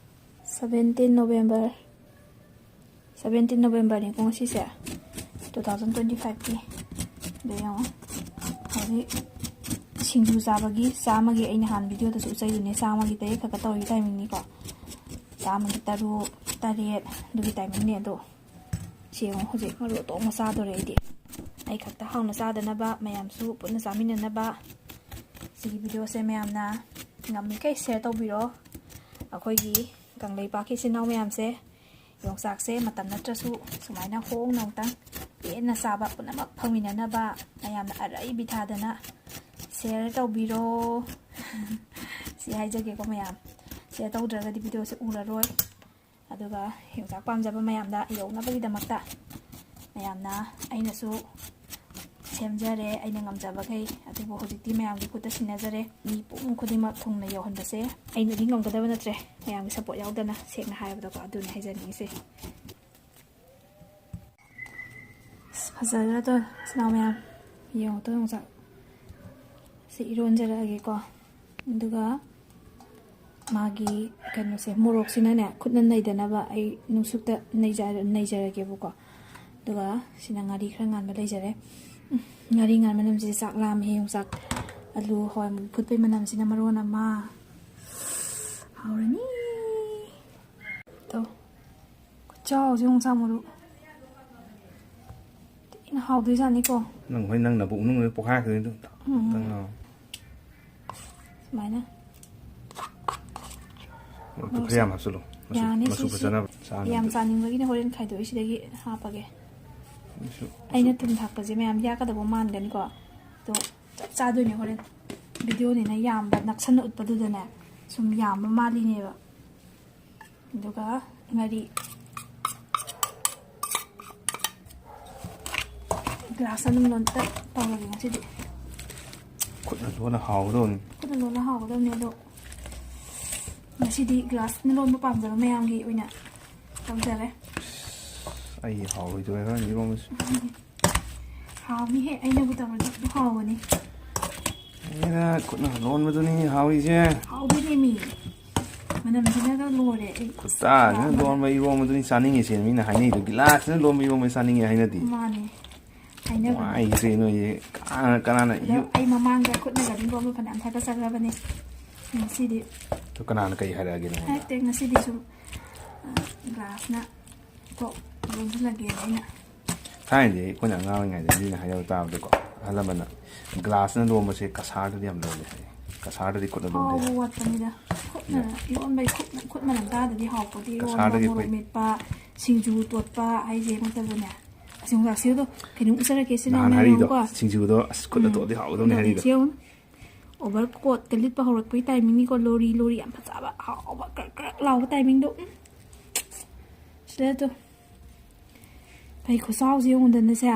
Seventeen November, seventeen Novemberꯅꯤꯀꯣ ꯉꯁꯤꯁꯦ, two thousand twenty fiveꯀꯤ꯫ ꯑꯗꯣ ꯌꯦꯡꯉꯣ, ꯍꯧꯖꯤꯛ ꯁꯤꯡꯖꯨ ꯆꯥꯕꯒꯤ ꯆꯥꯝꯃꯒꯤ, ꯑꯩ ꯅꯍꯥꯟ videoꯗꯁꯨ ꯎꯠꯆꯩꯗꯨꯅꯦ, ꯆꯥꯝꯃꯒꯤ ꯇꯔꯦꯠ ꯈꯛꯇ ꯇꯧꯔꯤ timingꯅꯤꯀꯣ꯫ ꯆꯥꯝꯃꯒꯤ ꯇꯔꯨꯛ, ꯇꯔꯦꯠ ꯑꯗꯨꯒꯤ timingꯅꯦ꯫ ꯑꯗꯣ ꯁꯤ ꯌꯦꯡꯉꯣ, ꯍꯧꯖꯤꯛ ꯃꯔꯨ ꯑꯇꯣꯡꯕ ꯆꯥꯗꯣꯔꯦ ꯑꯩꯗꯤ꯫ ꯑꯩ ꯈꯛꯇ ꯍꯥꯎꯅ ꯆꯥꯗꯅꯕ, ꯃꯌꯥꯝꯁꯨ ꯄꯨꯟꯅ ꯆꯥꯃꯤꯟꯅꯅꯕ꯫ ꯁꯤꯒꯤ videoꯁꯦ ꯃꯌꯥꯝꯅ ꯉꯝꯃꯤꯈꯩ share ꯇꯧꯕꯤꯔꯣ꯫ ꯑꯩꯈꯣꯏꯒꯤ ꯀꯪꯂꯩꯄꯥꯛꯀꯤ ꯏꯆꯤꯟ ꯏꯅꯥꯎ ꯃꯌꯥꯝꯁꯦ ꯌꯣꯡꯆꯥꯛꯁꯦ ꯃꯇꯝ ꯅꯠꯇ꯭ꯔꯁꯨ ꯁꯨꯃꯥꯏꯅ ꯍꯣꯡꯅ ꯑꯃꯨꯛꯇꯪ ꯄꯦꯟꯅ ꯆꯥꯕ ꯄꯨꯝꯅꯃꯛ ꯐꯪꯃꯤꯟꯅꯅꯕ ꯃꯌꯥꯝꯅ ꯑꯔꯩꯕꯤ ꯊꯥꯗꯅ share ꯇꯧꯕꯤꯔꯣ꯫ ꯁꯤ ꯍꯥꯏꯖꯒꯦꯀꯣ ꯃꯌꯥꯝ꯫ ꯁꯤꯌꯔ ꯇꯧꯗ꯭ꯔꯒꯗꯤ ꯚꯤꯗꯤꯑꯣꯁꯦ ꯎꯔꯔꯣꯏ꯫ ꯑꯗꯨꯒ ꯌꯣꯡꯆꯥꯛ ꯄꯥꯝꯖꯕ ꯃꯌꯥꯝꯗ ꯌꯧꯅꯕꯒꯤꯗꯃꯛꯇ ꯃꯌꯥꯝꯅ, ꯑꯩꯅꯁꯨ ꯁꯦꯝꯖꯔꯦ ꯑꯩꯅ ꯉꯝꯖꯕꯈꯩ꯫ ꯑꯗꯨꯕꯨ ꯍꯧꯖꯤꯛꯇꯤ ꯃꯌꯥꯝꯒꯤ ꯈꯨꯠꯇ ꯁꯤꯟꯅꯖꯔꯦ꯫ ꯃꯤ ꯄꯨꯝ ꯈꯨꯗꯤꯡꯃꯛ ꯊꯨꯡꯅ ꯌꯧꯍꯟꯕꯁꯦ ꯑꯩꯅꯗꯤ ꯉꯝꯒꯗꯕ ꯅꯠꯇ꯭ꯔꯦ, ꯃꯌꯥꯝꯒꯤ ꯁꯞꯄꯣꯔꯠ ꯌꯥꯎꯗꯅ, ꯁꯦꯡꯅ ꯍꯥꯏꯔꯕꯗꯀꯣ꯫ ꯑꯗꯨꯅꯤ ꯍꯥꯏꯖꯅꯤꯡꯉꯤꯁꯦ꯫ ꯑꯁ, ꯐꯖꯗ꯭ꯔꯥ ꯇꯧꯔꯦ, ꯏꯆꯤꯟ ꯏꯅꯥꯎ ꯃꯌꯥꯝ? ꯌꯦꯡꯉꯣ ꯇꯣ, ꯌꯣꯡꯆꯥꯛ꯫ ꯁꯤ ꯏꯔꯣꯟꯖꯔꯛꯑꯒꯦꯀꯣ꯫ ꯑꯗꯨꯒ ꯃꯥꯒꯤ ꯀꯩꯅꯣꯁꯦ, ꯃꯣꯔꯣꯛꯁꯤꯅꯅꯦ, ꯈꯨꯠꯅ ꯅꯩꯗꯅꯕ ꯑꯩ ꯅꯨꯡꯁꯨꯛꯇ ꯅꯩꯖ-, ꯅꯩꯖꯔꯒꯦꯕꯀꯣ꯫ ꯑꯗꯨꯒ ꯁꯤꯅ ꯉꯥꯔꯤ ꯈꯔ ꯉꯥꯟꯕ ꯂꯩꯖꯔꯦ꯫ ꯎꯝ, ꯉꯥꯔꯤ ꯉꯥꯟꯕ ꯃꯅꯝꯁꯤꯗꯤ ꯆꯥꯛ ꯂꯥꯝꯃꯦ꯫ ꯌꯣꯡꯆꯥꯛ, ꯑꯂꯨ, ꯍꯋꯥꯏ ꯃꯨꯕꯤ ꯐꯨꯠꯄꯩ ꯃꯅꯝꯁꯤꯅ ꯃꯔꯣꯟ ꯑꯃ꯫ ꯍꯥꯎꯔꯅꯤ꯫ ꯇꯧ꯫ ꯈꯨꯆꯥꯎꯁꯦ ꯌꯣꯡꯆꯥꯛ ꯃꯔꯨ꯫ ꯊꯤꯅ ꯍꯥꯎꯗꯣꯏꯖꯥꯠꯅꯤꯀꯣ꯫ ꯅꯪ ꯍꯣꯏ, ꯅꯪ ꯅꯕꯨꯛ ꯃꯅꯨꯡꯗ ꯄꯣꯛꯈꯥꯏꯔꯛꯀꯗꯣꯏꯅꯤ ꯑꯗꯨ꯫ ꯎꯝ꯫ ꯅꯪ ꯂꯥꯛꯑꯣ꯫ ꯁꯨꯃꯥꯏꯅ꯫ ꯃꯣꯔꯣꯛꯇꯨ ꯈꯔ ꯌꯥꯝ ꯍꯥꯞꯆꯤꯜꯂꯣ꯫ ꯃꯆꯨ, ꯌꯥꯅꯤ, ꯃꯆꯨ ꯁꯤꯁꯤ ꯐꯖꯅꯕ꯫ ꯆꯥꯅꯕꯗꯣ꯫ ꯌꯥꯝ ꯆꯥꯅꯤꯡꯕꯒꯤꯅꯦ ꯍꯣꯔꯦꯟ ꯈꯥꯏꯗꯣꯛꯏꯁꯤꯗꯒꯤ ꯍꯥꯞꯄꯒꯦ꯫ ꯃꯆꯨ, ꯑꯩꯅ ꯃꯆꯨ꯫ ꯊꯨꯝ ꯊꯥꯛꯄꯁꯦ ꯃꯌꯥꯝ ꯌꯥꯛꯀꯗꯕ ꯃꯥꯟꯒꯅꯤꯀꯣ꯫ ꯑꯗꯣ ꯆꯞ ꯆꯥꯗꯣꯏꯅꯦ ꯍꯣꯔꯦꯟ꯫ ꯚꯤꯗꯤꯑꯣꯅꯤꯅ ꯌꯥꯝꯕ ꯅꯛꯁꯟꯅ ꯎꯠꯄꯗꯨꯗꯅꯦ ꯁꯨꯝ ꯌꯥꯝꯕ ꯃꯥꯜꯂꯤꯅꯦꯕ꯫ ꯑꯗꯨꯒ ꯉꯥꯔꯤ ꯒ꯭ꯂꯥꯁ ꯑꯗꯨꯝ ꯂꯣꯟꯇꯛ ꯇꯧꯔꯒꯦ ꯉꯁꯤꯗꯤ꯫ ꯈꯨꯠꯅ ꯂꯣꯟꯅ ꯍꯥꯎꯒꯗꯧꯅꯤ꯫ ꯈꯨꯠꯅ ꯂꯣꯟꯅ ꯍꯥꯎꯒꯗꯧꯅꯤ꯫ ꯑꯗꯣ ꯉꯁꯤꯗꯤ ꯒ꯭ꯂꯥꯁꯅ ꯂꯣꯟꯕ ꯄꯥꯝꯖꯕ ꯃꯌꯥꯝꯒꯤ ꯑꯣꯏꯅ ꯇꯧꯖꯔꯦ꯫ ꯑꯩ ꯍꯥꯎꯔꯣꯏꯗꯧꯔꯦ ꯍꯣꯔꯦꯟ ꯏꯔꯣꯝꯕꯁꯦ꯫ ꯍꯥꯎꯅꯤꯍꯦ, ꯑꯩꯅꯕꯨ ꯇꯧꯔꯗꯤ ꯑꯗꯨꯝ ꯍꯥꯎꯒꯅꯤ꯫ ꯑꯩꯅ ꯈꯨꯠꯅ ꯂꯣꯟꯕꯗꯨꯅꯤ ꯍꯥꯎꯔꯤꯁꯦ꯫ ꯍꯥꯎꯗꯣꯏꯅꯦꯃꯤ꯫ ꯃꯅꯝꯁꯤꯅꯒ ꯂꯣꯏꯔꯦ ꯑꯩ꯫ ꯈꯨꯠꯁꯥꯁꯤꯅ ꯂꯣꯟꯕ ꯏꯔꯣꯝꯕꯗꯨꯅꯤ ꯆꯥꯅꯤꯡꯉꯤꯁꯦ ꯃꯤꯅ ꯍꯥꯏꯅꯩꯗꯣ꯫ ꯒꯤꯂꯥꯁꯁꯤꯅ ꯂꯣꯟꯕ ꯏꯔꯣꯝꯕ ꯆꯥꯅꯤꯡꯉꯦ ꯍꯥꯏꯅꯗꯦ꯫ ꯃꯥꯅꯦ꯫ ꯍꯥꯏꯅꯕꯅꯦ꯫ ꯅꯨꯡꯉꯥꯏꯈ꯭ꯔꯦ ꯅꯣꯏꯁꯦ꯫ ꯀꯅꯥ-, ꯀꯅꯥꯅ ꯑꯗꯣ ꯌꯨ-, ꯑꯩ ꯃꯃꯥꯡꯗ ꯈꯨꯠꯅꯒ ꯑꯗꯨꯝ ꯂꯣꯟꯕ ꯐꯅꯌꯥꯝ ꯊꯥꯒꯠꯆꯈ꯭ꯔꯕꯅꯦ꯫ ꯉꯁꯤꯗꯤ ꯑꯗꯣ ꯀꯅꯥꯅ ꯀꯩ ꯍꯥꯏꯔꯛꯑꯒꯦ ꯅꯉꯣꯟꯗ? ꯍꯥꯏꯔꯛꯇꯦ, ꯉꯁꯤꯗꯤ ꯁꯨꯝ, ꯑ, ꯒ꯭ꯂꯥꯁꯅ ꯀꯣꯛ ꯂꯣꯟꯁꯤꯜꯂꯒꯦꯅ ꯑꯩꯅ꯫ ꯊꯥꯏꯅꯗꯤ ꯑꯩꯈꯣꯏꯅ ꯑꯉꯥꯡ ꯑꯣꯏꯔꯤꯉꯩꯗ ꯃꯤꯅ ꯍꯥꯏꯅꯕ ꯇꯥꯕꯗꯀꯣ, ꯑꯍꯜ ꯂꯃꯟꯅ ꯒ꯭ꯂꯥꯁꯅ ꯂꯣꯟꯕꯁꯦ ꯀꯁꯥꯔꯗꯗꯤ ꯌꯥꯝ ꯂꯣꯜꯂꯦ ꯍꯥꯏꯌꯦ꯫ ꯀꯁꯥꯔꯗꯗꯤ ꯈꯨꯠꯅ ꯂꯣꯟꯗꯦ ꯍꯥꯎꯕ ꯍꯥꯏ꯫ ꯋꯥꯠꯄꯅꯤꯗ꯫ ꯈꯨꯠꯅ ꯎꯝ꯫ ꯂꯣꯟꯕꯩ ꯈꯨꯠ, ꯈꯨꯠ ꯃꯅꯝ ꯇꯥꯗꯗꯤ ꯍꯥꯎꯄꯣꯠꯇꯦ꯫ ꯏꯔꯣꯟꯕ, ꯀꯁꯥꯔꯗꯒꯤ ꯃꯣꯔꯣꯛ ꯑꯩꯈꯣꯏ ꯃꯦꯠꯄ, ꯁꯤꯡꯖꯨ ꯇꯣꯠꯄ ꯍꯥꯏꯁꯦ ꯅꯠꯇꯕꯅꯦ꯫ ꯑꯁꯤ ꯌꯣꯡꯆꯥꯛꯁꯤꯗꯣ ꯀꯩꯅꯣꯝ ꯎꯠꯆꯔꯛꯀꯦ, ꯁꯤ ꯅꯍꯥꯟ ꯅꯪ ꯍꯥꯏꯔꯤꯗꯣ, ꯌꯦꯡꯉꯨꯀꯣ꯫ ꯁꯤꯡꯖꯨꯗꯣ ꯑꯁ ꯈꯨꯠꯅ ꯎꯝ꯫ ꯇꯣꯠꯂꯗꯤ ꯍꯥꯎꯒꯗꯧꯅꯦ ꯑꯗꯨꯗꯤ ꯍꯥꯏꯔꯤꯗꯣ꯫ ꯁꯤ ꯌꯦꯡꯉꯨ꯫ Overcoat ꯀ ꯂꯤꯠꯄ ꯍꯧꯔꯛꯄꯒꯤ timing ꯅꯤꯀꯣ꯫ ꯂꯣꯔꯤ, ꯂꯣꯔꯤ ꯌꯥꯝ ꯐꯖꯕ, ꯍꯥꯎꯕ, ꯀ꯭ꯔꯛ ꯀ꯭ꯔꯛ ꯂꯥꯎꯕ timing ꯗꯣ꯫ ꯎꯝ꯫ ꯁꯤꯗ ꯇꯨ꯫ ꯐꯩ ꯈꯨꯆꯥꯎꯁꯦ ꯌꯦꯡꯉꯨꯗꯅꯁꯦ꯫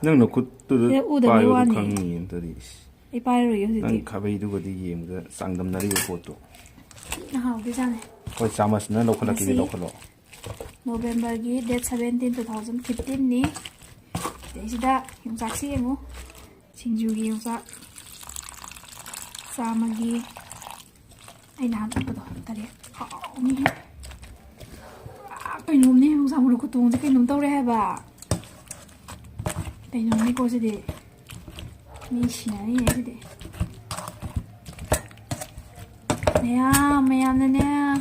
ꯅꯪ ꯅꯈꯨꯠꯇꯨꯗ ꯁꯤꯗ ꯎꯗꯕꯩ ꯄꯥꯏꯕꯗꯨ ꯋꯥꯅꯤ꯫ ꯈꯪꯅꯤ, ꯑꯗꯨꯗꯤ꯫ ꯑꯩ ꯄꯥꯏꯔꯔꯣꯏꯒꯦ ꯍꯧꯖꯤꯛꯇꯤ꯫ ꯅꯪ ꯈꯥꯕꯩꯗꯨꯒꯗꯤ ꯌꯦꯡꯕꯗ ꯆꯥꯡꯗꯝꯅꯔꯤꯕ ꯄꯣꯠꯇꯣ꯫ ꯊꯤꯅ ꯍꯥꯎꯗꯣꯏꯖꯥꯠꯅꯤ꯫ ꯍꯣꯏ, ꯆꯥꯃꯁꯅ ꯂꯧꯈꯠꯂꯛꯈꯤꯗꯤ ꯉꯁꯤ ꯂꯧꯈꯠꯂꯣ꯫ November ꯒꯤ date seventeen, two thousand fifteen ꯅꯤ꯫ ꯁꯤꯗꯩꯁꯤꯗ ꯌꯣꯡꯆꯥꯛꯁꯤ ꯌꯦꯡꯉꯨ꯫ ꯁꯤꯡꯖꯨꯒꯤ ꯌꯣꯡꯆꯥꯛ꯫ ꯆꯥꯝꯃꯒꯤ ꯑꯩ ꯅꯍꯥꯟ ꯆꯠꯄꯗꯣ ꯇꯔꯦꯠ꯫ ꯍꯥꯎꯅꯤꯍꯦ꯫ ꯄꯨꯔꯥ ꯀꯩꯅꯣꯝꯅꯦ, ꯌꯣꯡꯆꯥꯛ ꯃꯔꯨ ꯈꯨꯇꯣꯡꯁꯦ ꯀꯩꯅꯣꯝ ꯇꯧꯔꯦ ꯍꯥꯏꯕ꯫ ꯀꯩꯅꯣꯝꯅꯤꯀꯣ ꯁꯤꯗꯤ꯫ ꯃꯤ ꯁꯤꯅꯅꯤꯅꯦ ꯁꯤꯗꯤ꯫ ꯃꯌꯥꯝ, ꯃꯌꯥꯝꯅꯅꯦ,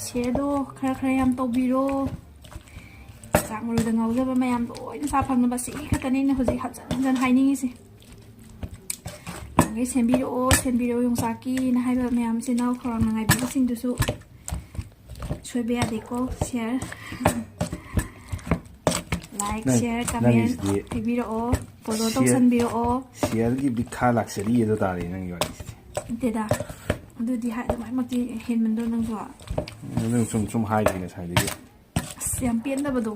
share ꯗꯣ ꯈꯔ ꯈꯔ ꯌꯥꯝ ꯇꯧꯕꯤꯔꯣ꯫ ꯆꯥꯛ ꯃꯔꯨꯗ ꯉꯥꯎꯖꯕ ꯃꯌꯥꯝ ꯂꯣꯏꯅ ꯆꯥ ꯐꯪꯅꯕ꯫ ꯁꯤ ꯈꯛꯇꯅꯦ ꯑꯩꯅ ꯍꯧꯖꯤꯛ ꯍꯟꯖꯟ ꯍꯟꯖꯟ ꯍꯥꯏꯅꯤꯡꯉꯤꯁꯦ꯫ ꯅꯍꯥꯟꯈꯩ ꯁꯦꯝꯕꯤꯔꯛꯑꯣ, ꯁꯦꯝꯕꯤꯔꯛꯑꯣ ꯌꯣꯡꯆꯥꯛꯀꯤꯅ ꯍꯥꯏꯕ ꯃꯌꯥꯝꯁꯤ, ꯏꯅꯥꯎ ꯈꯧꯔꯥꯡꯅ ꯉꯥꯏꯕꯤꯕꯁꯤꯡꯗꯨꯁꯨ ꯁꯣꯏꯕ ꯌꯥꯗꯦꯀꯣ꯫ Share, like, ꯅꯪ, share, comment ꯅꯪꯒꯤꯁꯤꯗꯤ ꯄꯤꯕꯤꯔꯛꯑꯣ, follow share, ꯇꯧꯁꯟꯕꯤꯔꯛꯑꯣ꯫ Share ꯒꯤ ꯕꯤꯈꯥ ꯂꯥꯛꯆꯔꯤ ꯑꯗꯨ ꯇꯥꯔꯦ ꯅꯪꯒꯤ ꯋꯥꯔꯤꯁꯤꯗꯤ꯫ ꯅꯠꯇꯦꯗ, ꯑꯗꯨꯗꯤ ꯍꯥꯏ, ꯑꯗꯨꯃꯥꯏꯃꯛꯇꯤ ꯍꯦꯟꯃꯟꯗ꯭ꯔꯣ ꯅꯪꯁꯨ? ꯅꯪ ꯁꯨꯝ, ꯁꯨꯝ ꯍꯥꯏꯗ꯭ꯔꯤ ꯉꯁꯥꯏꯗꯒꯤ꯫ ꯑꯁ, ꯌꯥꯝ ꯄꯦꯟꯗꯕꯗꯣ,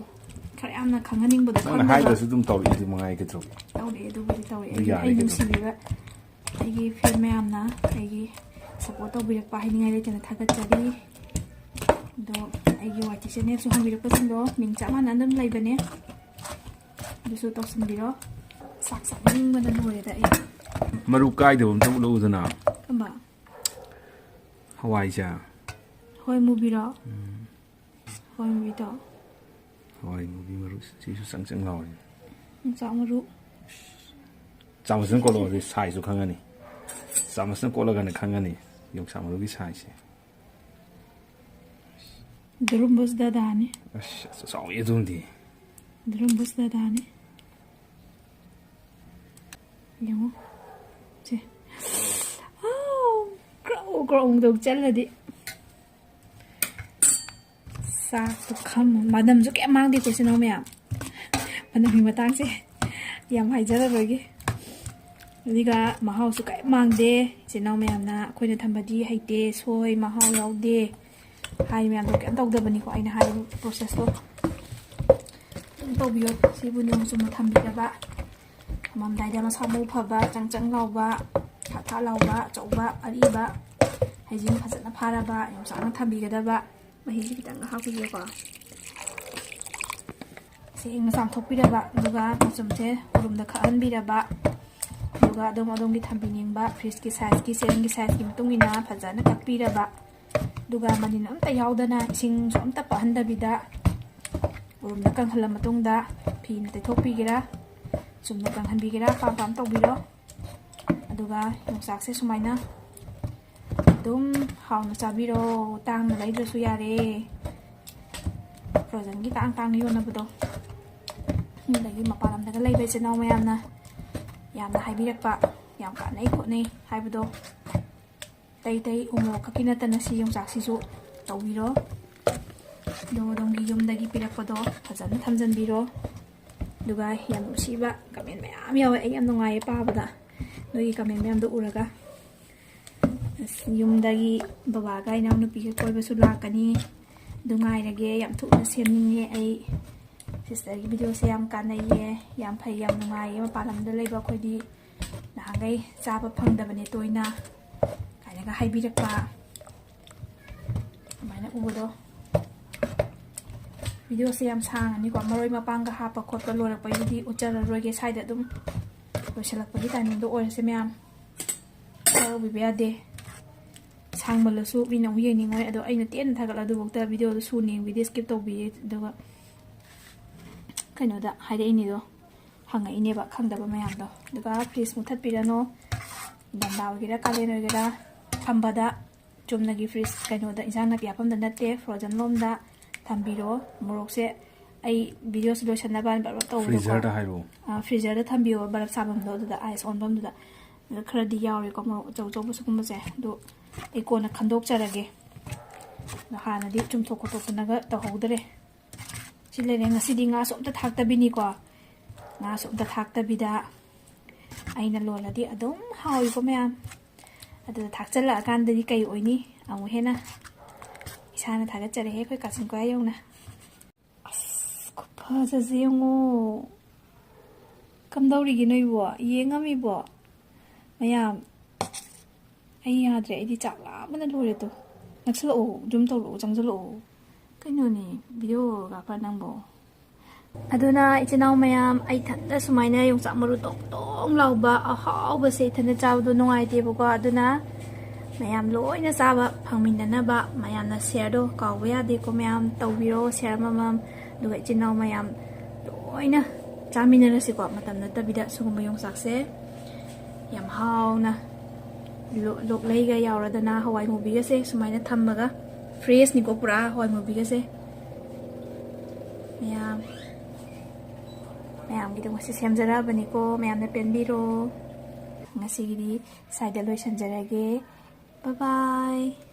ꯈꯔ ꯌꯥꯝꯅ ꯈꯪꯍꯟꯅꯤꯡꯕꯗꯣ, ꯅꯪꯅ ꯈꯪꯗꯕ꯫ ꯍꯥꯏꯗ꯭ꯔꯁꯨ ꯑꯗꯨꯝ ꯇꯧꯔꯛꯏꯗꯨ ꯃꯉꯥꯏ ꯀꯩꯗꯧꯔꯒꯦ? ꯇꯧꯔꯛꯑꯦ, ꯑꯗꯨꯕꯨꯗꯤ ꯇꯧꯔꯛꯑꯦ꯫ ꯑꯗꯨ ꯑꯩ, ꯌꯥꯔꯦ ꯑꯩ ꯀꯩꯗꯧꯔꯒꯦ? ꯅꯨꯡꯁꯤꯕꯤꯕ, ꯑꯩꯒꯤ fan ꯃꯌꯥꯝꯅ ꯑꯩꯒꯤ support ꯇꯧꯕꯤꯔꯛꯄ ꯍꯥꯏꯅꯤꯡꯉꯥꯏ ꯂꯩꯇꯅ ꯊꯥꯒꯠꯆꯔꯤ꯫ ꯑꯗꯣ ꯑꯩꯒꯤ ꯋꯥꯏ ꯇꯤ channel ꯁꯨ ꯍꯪꯕꯤꯔꯛꯄꯁꯤꯡꯗꯣ ꯃꯤꯡ ꯆꯞ ꯃꯥꯟꯅꯅ ꯑꯗꯨꯝ ꯂꯩꯕꯅꯦ꯫ ꯑꯗꯨꯁꯨ ꯇꯧꯁꯤꯟꯕꯤꯔꯣ꯫ ꯆꯥꯛ ꯆꯥꯅꯤꯡꯕꯅ ꯂꯣꯏꯔꯦꯗ ꯑꯩ꯫ ꯃꯔꯨ ꯀꯥꯏꯗꯕ ꯑꯝꯇ ꯎꯠꯂꯛꯎꯗꯅ꯫ ꯀꯝꯕ? ꯍꯋꯥꯏꯁꯦ꯫ ꯍꯋꯥꯏ ꯃꯨꯕꯤꯔꯣ? ꯎꯝ꯫ ꯍꯋꯥꯏ ꯃꯨꯕꯤꯗꯣ꯫ ꯍꯋꯥꯏ ꯃꯨꯕꯤ ꯃꯔꯨ, ꯁꯤꯁꯨ ꯆꯪ ꯆꯪ ꯂꯥꯎꯔꯦ꯫ ꯌꯣꯡꯆꯥꯛ ꯃꯔꯨ꯫ ꯆꯥꯃꯁꯅ ꯀꯣꯠꯂꯛꯑꯗꯤ size ꯁꯨ ꯈꯪꯉꯅꯤ꯫ ꯆꯥꯃꯁꯅ ꯀꯣꯠꯂꯒꯅ ꯈꯪꯉꯅꯤ ꯌꯣꯡꯆꯥꯛ ꯃꯔꯨꯒꯤ size ꯁꯦ꯫ ꯗꯨꯔꯨꯝꯕꯨꯁ ꯗꯗꯥꯅꯤ꯫ ꯑꯁ, ꯑꯁ, ꯆꯥꯎꯋꯤ ꯑꯗꯨꯝꯗꯤ꯫ ꯗꯨꯔꯨꯝꯕꯨꯁ ꯗꯗꯥꯅꯤ꯫ ꯌꯦꯡꯉꯣ꯫ ꯁꯦ꯫ ꯑꯥꯎ! ꯒ꯭ꯔꯧ ꯒ꯭ꯔꯧ ꯇꯧ ꯆꯠꯂꯗꯤ꯫ ꯆꯥꯛꯇꯣ ꯈꯝ-, ꯃꯅꯝꯁꯨ ꯀꯌꯥꯝ ꯃꯥꯡꯗꯦꯀꯣ, ꯏꯆꯤꯟ ꯏꯅꯥꯎ ꯃꯌꯥꯝ꯫ ꯃꯅꯝꯒꯤ ꯃꯇꯥꯡꯁꯦ ꯌꯥꯝ ꯍꯥꯏꯖꯔꯔꯣꯏꯒꯦ꯫ ꯑꯗꯨꯒ ꯃꯍꯥꯎꯁꯨ ꯀꯔꯤꯝ ꯃꯥꯡꯗꯦ꯫ ꯏꯆꯤꯟ ꯏꯅꯥꯎ ꯃꯌꯥꯝꯅ ꯑꯩꯈꯣꯏꯅ ꯊꯝꯕꯗꯤ ꯍꯩꯇꯦ, ꯁꯣꯏ, ꯃꯍꯥꯎ ꯌꯥꯎꯗꯦ ꯍꯥꯏ ꯃꯌꯥꯝꯗꯣ ꯀꯩꯝ ꯇꯧꯗꯕꯅꯤꯀꯣ꯫ ꯑꯩꯅ ꯍꯥꯏꯔꯤꯕ process ꯇꯣ ꯑꯗꯨꯝ ꯇꯧꯕꯤꯌꯣ꯫ ꯁꯤꯕꯨ ꯅꯤꯌꯣꯝ ꯆꯨꯝꯅ ꯊꯝꯕꯤꯔꯕ, ꯊꯝꯃꯝꯗꯥꯏꯗ ꯃꯁꯥ ꯃꯎ ꯐꯕ, ꯆꯪ ꯆꯪ ꯂꯥꯎꯕ, ꯊꯥ ꯊꯥ ꯂꯥꯎꯕ, ꯑꯆꯧꯕ, ꯑꯔꯤꯕ, ꯍꯩꯖꯤꯡ ꯐꯖꯅ ꯐꯥꯔꯕ, ꯌꯣꯡꯆꯥꯛꯅ ꯊꯝꯕꯤꯒꯗꯕ꯫ ꯃꯍꯤꯁꯤ ꯈꯤꯇꯪꯒ ꯍꯥꯞꯄꯤꯒꯦꯀꯣ꯫ ꯁꯦꯡꯅ ꯆꯥꯝꯊꯣꯛꯄꯤꯔꯕ, ꯑꯗꯨꯒ ꯃꯆꯨꯝꯁꯦ ꯎꯔꯨꯝꯗ ꯈꯛꯍꯟꯕꯤꯔꯕ, ꯑꯗꯨꯒ ꯑꯗꯣꯝ ꯑꯗꯣꯝꯒꯤ ꯊꯝꯕꯤꯅꯤꯡꯕ fridge ꯀꯤ size ꯀꯤ, ꯆꯦꯔꯪꯒꯤ size ꯀꯤ ꯃꯇꯨꯡ ꯏꯟꯅ ꯐꯖꯅ ꯀꯛꯄꯤꯔꯕ, ꯑꯗꯨꯒ ꯃꯅꯤꯟ ꯑꯝꯇ ꯌꯥꯎꯗꯅ, ꯏꯁꯤꯡꯁꯨ ꯑꯝꯇ ꯄꯛꯍꯟꯗꯕꯤꯗ ꯎꯔꯨꯝꯗ ꯀꯪꯍꯜꯂ ꯃꯇꯨꯡꯗ ꯐꯤꯅ ꯇꯩꯊꯣꯛꯄꯤꯒꯦꯔꯥ, ꯆꯨꯝꯅ ꯀꯪꯍꯟꯕꯤꯒꯦꯔꯥ, ꯑꯄꯥꯝ ꯑꯄꯥꯝ ꯇꯧꯕꯤꯔꯣ꯫ ꯑꯗꯨꯒ ꯌꯣꯡꯆꯥꯛꯁꯦ ꯁꯨꯃꯥꯏꯅ ꯑꯗꯨꯝ ꯍꯥꯎꯅ ꯆꯥꯕꯤꯔꯣ꯫ ꯇꯥꯡꯅ ꯂꯩꯗ꯭ꯔꯁꯨ ꯌꯥꯔꯦ꯫ Frozen ꯒꯤ ꯇꯥꯡ ꯇꯥꯡꯅ ꯌꯣꯟꯅꯕꯗꯣ꯫ ꯑꯗꯒꯤ ꯃꯄꯥꯟ ꯂꯝꯗꯒ ꯂꯩꯕ ꯏꯆꯤꯟ ꯏꯅꯥꯎ ꯃꯌꯥꯝꯅ ꯌꯥꯝꯅ ꯍꯥꯏꯕꯤꯔꯛꯄ, "ꯌꯥꯝ ꯀꯥꯟꯅꯩ ꯈꯣꯠꯅꯩ" ꯍꯥꯏꯕꯗꯣ꯫ ꯑꯇꯩ ꯑꯇꯩ ꯎ ꯃꯣꯔꯣꯛ ꯈꯛꯀꯤ ꯅꯠꯇꯅ ꯁꯤ ꯌꯣꯡꯆꯥꯛꯁꯤꯁꯨ ꯇꯧꯕꯤꯔꯣ꯫ ꯑꯗꯣ ꯑꯗꯣꯝꯒꯤ ꯌꯨꯝꯗꯒꯤ ꯄꯤꯔꯛꯄꯗꯣ ꯐꯖꯅ ꯊꯝꯖꯟꯕꯤꯔꯣ꯫ ꯑꯗꯨꯒ ꯌꯥꯝ ꯅꯨꯡꯁꯤꯕ comment ꯃꯌꯥꯝ ꯌꯥꯎꯋꯦ, ꯑꯩ ꯌꯥꯝ ꯅꯨꯡꯉꯥꯏꯌꯦ ꯄꯥꯕꯗ, ꯅꯣꯏꯒꯤ comment ꯃꯌꯥꯝꯗꯣ ꯎꯔꯒ꯫ ꯑꯁ, ꯌꯨꯝꯗꯒꯤ ꯕꯕꯥꯒ ꯏꯅꯥꯎꯅꯨꯄꯤꯒ ꯀꯣꯏꯕꯁꯨ ꯂꯥꯛꯀꯅꯤ꯫ ꯑꯗꯨ ꯉꯥꯏꯔꯒꯦ, ꯌꯥꯝ ꯊꯨꯅ ꯁꯦꯝꯅꯤꯡꯉꯦ ꯑꯩ꯫ Sister ꯒꯤ video ꯁꯦ ꯌꯥꯝ ꯀꯥꯟꯅꯩꯌꯦ, ꯌꯥꯝ ꯐꯩ, ꯌꯥꯝ ꯅꯨꯡꯉꯥꯏꯌꯦ꯫ ꯃꯄꯥꯟ ꯂꯝꯗ ꯂꯩꯕ ꯑꯩꯈꯣꯏꯗꯤ ꯅꯍꯥꯟꯈꯩ ꯆꯥꯕ ꯐꯪꯗꯕꯅꯦ ꯇꯣꯏꯅ ꯀꯥꯏꯅꯒ ꯍꯥꯏꯕꯤꯔꯛꯄ꯫ ꯑꯗꯨꯃꯥꯏꯅ ꯎꯕꯗꯣ꯫ Video ꯁꯦ ꯌꯥꯝ ꯁꯥꯡꯉꯅꯤꯀꯣ, ꯃꯔꯣꯏ ꯃꯄꯥꯡꯒ ꯍꯥꯞꯄ ꯈꯣꯠꯄ ꯂꯣꯏꯔꯛꯄꯒꯤꯗꯤ ꯎꯠꯆꯔꯔꯣꯏꯒꯦ, ꯁ꯭ꯋꯥꯏꯗ ꯑꯗꯨꯝ ꯂꯣꯏꯁꯤꯜꯂꯛꯄꯒꯤ timing ꯗꯣ ꯑꯣꯏꯔꯁꯦ ꯃꯌꯥꯝ꯫ ꯍꯔꯥꯎꯕꯤꯕ ꯌꯥꯗꯦ꯫ ꯁꯥꯡꯃꯜꯂꯁꯨ ꯃꯤꯅ ꯑꯃꯨꯛ ꯌꯦꯡꯅꯤꯡꯉꯣꯏ꯫ ꯑꯗꯣ ꯑꯩꯅ ꯇꯦꯟꯅ ꯊꯥꯒꯠꯂ ꯑꯗꯨꯐꯥꯎꯗ video ꯗꯣ ꯁꯨ ꯌꯦꯡꯕꯤꯗꯦ, skip ꯇꯧꯕꯤꯌꯦ꯫ ꯑꯗꯨꯒ ꯀꯩꯅꯣꯗ ꯍꯥꯏꯔꯛꯏꯅꯤꯗꯣ, ꯍꯪꯉꯛꯏꯅꯦꯕ ꯈꯪꯗꯕ ꯃꯌꯥꯝꯗꯣ꯫ ꯑꯗꯨꯒ fridge ꯃꯨꯊꯠꯄꯤꯔꯅꯨ꯫ ꯏꯪꯊꯝꯊꯥ ꯑꯣꯏꯒꯦꯔꯥ ꯀꯥꯂꯦꯟ ꯑꯣꯏꯒꯦꯔꯥ ꯊꯝꯕꯗ ꯆꯨꯝꯅꯒꯤ fridge ꯀꯩꯅꯣꯗ ꯏꯟꯁꯥꯡ ꯅꯥꯄꯤ ꯍꯥꯞꯐꯝꯗ ꯅꯠꯇꯦ, frozen ꯂꯣꯝꯗ ꯊꯝꯕꯤꯔꯣ꯫ ꯃꯣꯔꯣꯛꯁꯦ ꯑꯩ video ꯁꯦ ꯂꯣꯏꯁꯟꯅꯕ ꯍꯥꯏꯅ ꯕꯔꯞ ꯇꯧꯕꯗꯀꯣ꯫ Freezer ꯗ ꯍꯥꯏꯔꯣ꯫ ꯑ, freezer ꯗ ꯊꯝꯕꯤꯌꯣ, ꯕꯔꯞ ꯁꯥꯐꯝꯗꯣ ꯑꯗꯨꯗ, ice ꯑꯣꯟꯐꯝꯗꯨꯗ꯫ ꯑꯗꯨꯗ ꯈꯔꯗꯤ ꯌꯥꯎꯔꯦꯀꯣ ꯃꯣꯔꯣꯛ ꯑꯆꯧ ꯑꯆꯧꯕ ꯁꯤꯒꯨꯝꯕꯁꯦ, ꯑꯗꯨ ꯑꯩ ꯀꯣꯟꯅ ꯈꯟꯗꯣꯛꯆꯔꯒꯦ꯫ ꯑꯗꯣ ꯍꯥꯟꯅꯗꯤ ꯆꯨꯝꯊꯣꯛ ꯈꯣꯠꯇꯣꯛꯇꯅꯒ ꯇꯧꯍꯧꯗ꯭ꯔꯦ꯫ ꯁꯤ ꯂꯩꯔꯦ꯫ ꯉꯁꯤꯗꯤ ꯉꯥꯁꯨ ꯑꯝꯇ ꯊꯥꯛꯇꯕꯤꯅꯤꯀꯣ, ꯉꯥꯁꯨ ꯑꯝꯇ ꯊꯥꯛꯇꯕꯤꯗ ꯑꯩꯅ ꯂꯣꯜꯂꯗꯤ ꯑꯗꯨꯝ ꯍꯥꯎꯏꯀꯣ ꯃꯌꯥꯝ꯫ ꯑꯗꯨꯗ ꯊꯥꯛꯆꯜꯂꯛꯑꯀꯥꯟꯗꯗꯤ ꯀꯩ ꯑꯣꯏꯅꯤ? ꯑꯃꯨꯛ ꯍꯦꯟꯅ ꯏꯁꯥꯅ ꯊꯥꯒꯠꯆꯔꯦꯍꯦ, ꯑꯩꯈꯣꯏ ꯀꯥꯆꯤꯟ ꯀꯣꯌꯥ ꯌꯧꯅ꯫ ꯑꯁ, ꯈꯨꯐꯖꯁꯦ ꯌꯦꯡꯉꯣ꯫ ꯀꯝꯗꯧꯔꯤꯒꯦ ꯅꯣꯏꯕꯣ? ꯌꯦꯡꯉꯝꯃꯤꯕꯣ? ꯃꯌꯥꯝ, ꯑꯩ ꯌꯥꯗ꯭ꯔꯦ, ꯑꯩꯗꯤ ꯆꯥꯛ ꯂꯥꯝꯕꯅ ꯂꯣꯏꯔꯦ꯫ ꯇꯣ, ꯅꯛꯁꯜꯂꯛꯑꯣ, ꯖꯨꯝ ꯇꯧꯔꯛꯑꯣ, ꯆꯪꯁꯜꯂꯛꯑꯣ꯫ ꯀꯩꯅꯣꯅꯦ, ꯚꯤꯗꯤꯑꯣꯒ ꯀꯥꯞꯄ ꯅꯪꯕꯣ? ꯑꯗꯨꯅ ꯏꯆꯤꯟ ꯏꯅꯥꯎ ꯃꯌꯥꯝ, ꯑꯩ ꯏꯊꯟꯇ ꯁꯨꯃꯥꯏꯅ ꯌꯣꯡꯆꯥꯛ ꯃꯔꯨ ꯇꯣꯡ ꯇꯣꯡ ꯂꯥꯎꯕ ꯑꯍꯥꯎꯕꯁꯦ ꯏꯊꯟꯇ ꯆꯥꯕꯗꯣ ꯅꯨꯡꯉꯥꯏꯇꯦꯕꯀꯣ꯫ ꯑꯗꯨꯅ ꯃꯌꯥꯝ ꯂꯣꯏꯅ ꯆꯥꯕ ꯐꯪꯃꯤꯟꯅꯅꯕ ꯃꯌꯥꯝꯅ ꯁꯤꯌꯔꯗꯣ ꯀꯥꯎꯕ ꯌꯥꯗꯦꯀꯣ꯫ ꯃꯌꯥꯝ ꯇꯧꯕꯤꯔꯣ ꯁꯤꯌꯔ ꯑꯃꯃꯝ꯫ ꯑꯗꯨꯒ ꯏꯆꯤꯟ ꯏꯅꯥꯎ ꯃꯌꯥꯝ ꯂꯣꯏꯅ ꯆꯥꯃꯤꯟꯅꯔꯁꯤꯀꯣ꯫ ꯃꯇꯝ ꯅꯠꯇꯕꯤꯗ ꯁꯤꯒꯨꯝꯕ ꯌꯣꯡꯆꯥꯛꯁꯦ ꯌꯥꯝ ꯍꯥꯎꯅ ꯂꯣ-, ꯂꯣꯛꯂꯩꯒ ꯌꯥꯎꯔꯗꯅ, ꯍꯋꯥꯏ ꯃꯨꯕꯤꯒꯁꯦ ꯁꯨꯃꯥꯏꯅ ꯊꯝꯃꯒ, ꯐ꯭ꯔꯦꯁꯅꯤꯀꯣ ꯄꯨꯔꯥ ꯍꯋꯥꯏ ꯃꯨꯕꯤꯒꯁꯦ꯫ ꯃꯌꯥꯝ, ꯃꯌꯥꯝꯒꯤꯗꯃꯛꯁꯦ ꯁꯦꯝꯖꯔꯛꯑꯕꯅꯤꯀꯣ, ꯃꯌꯥꯝꯅ ꯄꯦꯟꯕꯤꯔꯣ꯫ ꯉꯁꯤꯒꯤꯗꯤ ꯁ꯭ꯋꯥꯏꯗ ꯂꯣꯏꯁꯤꯟꯖꯔꯒꯦ꯫ Bye bye꯫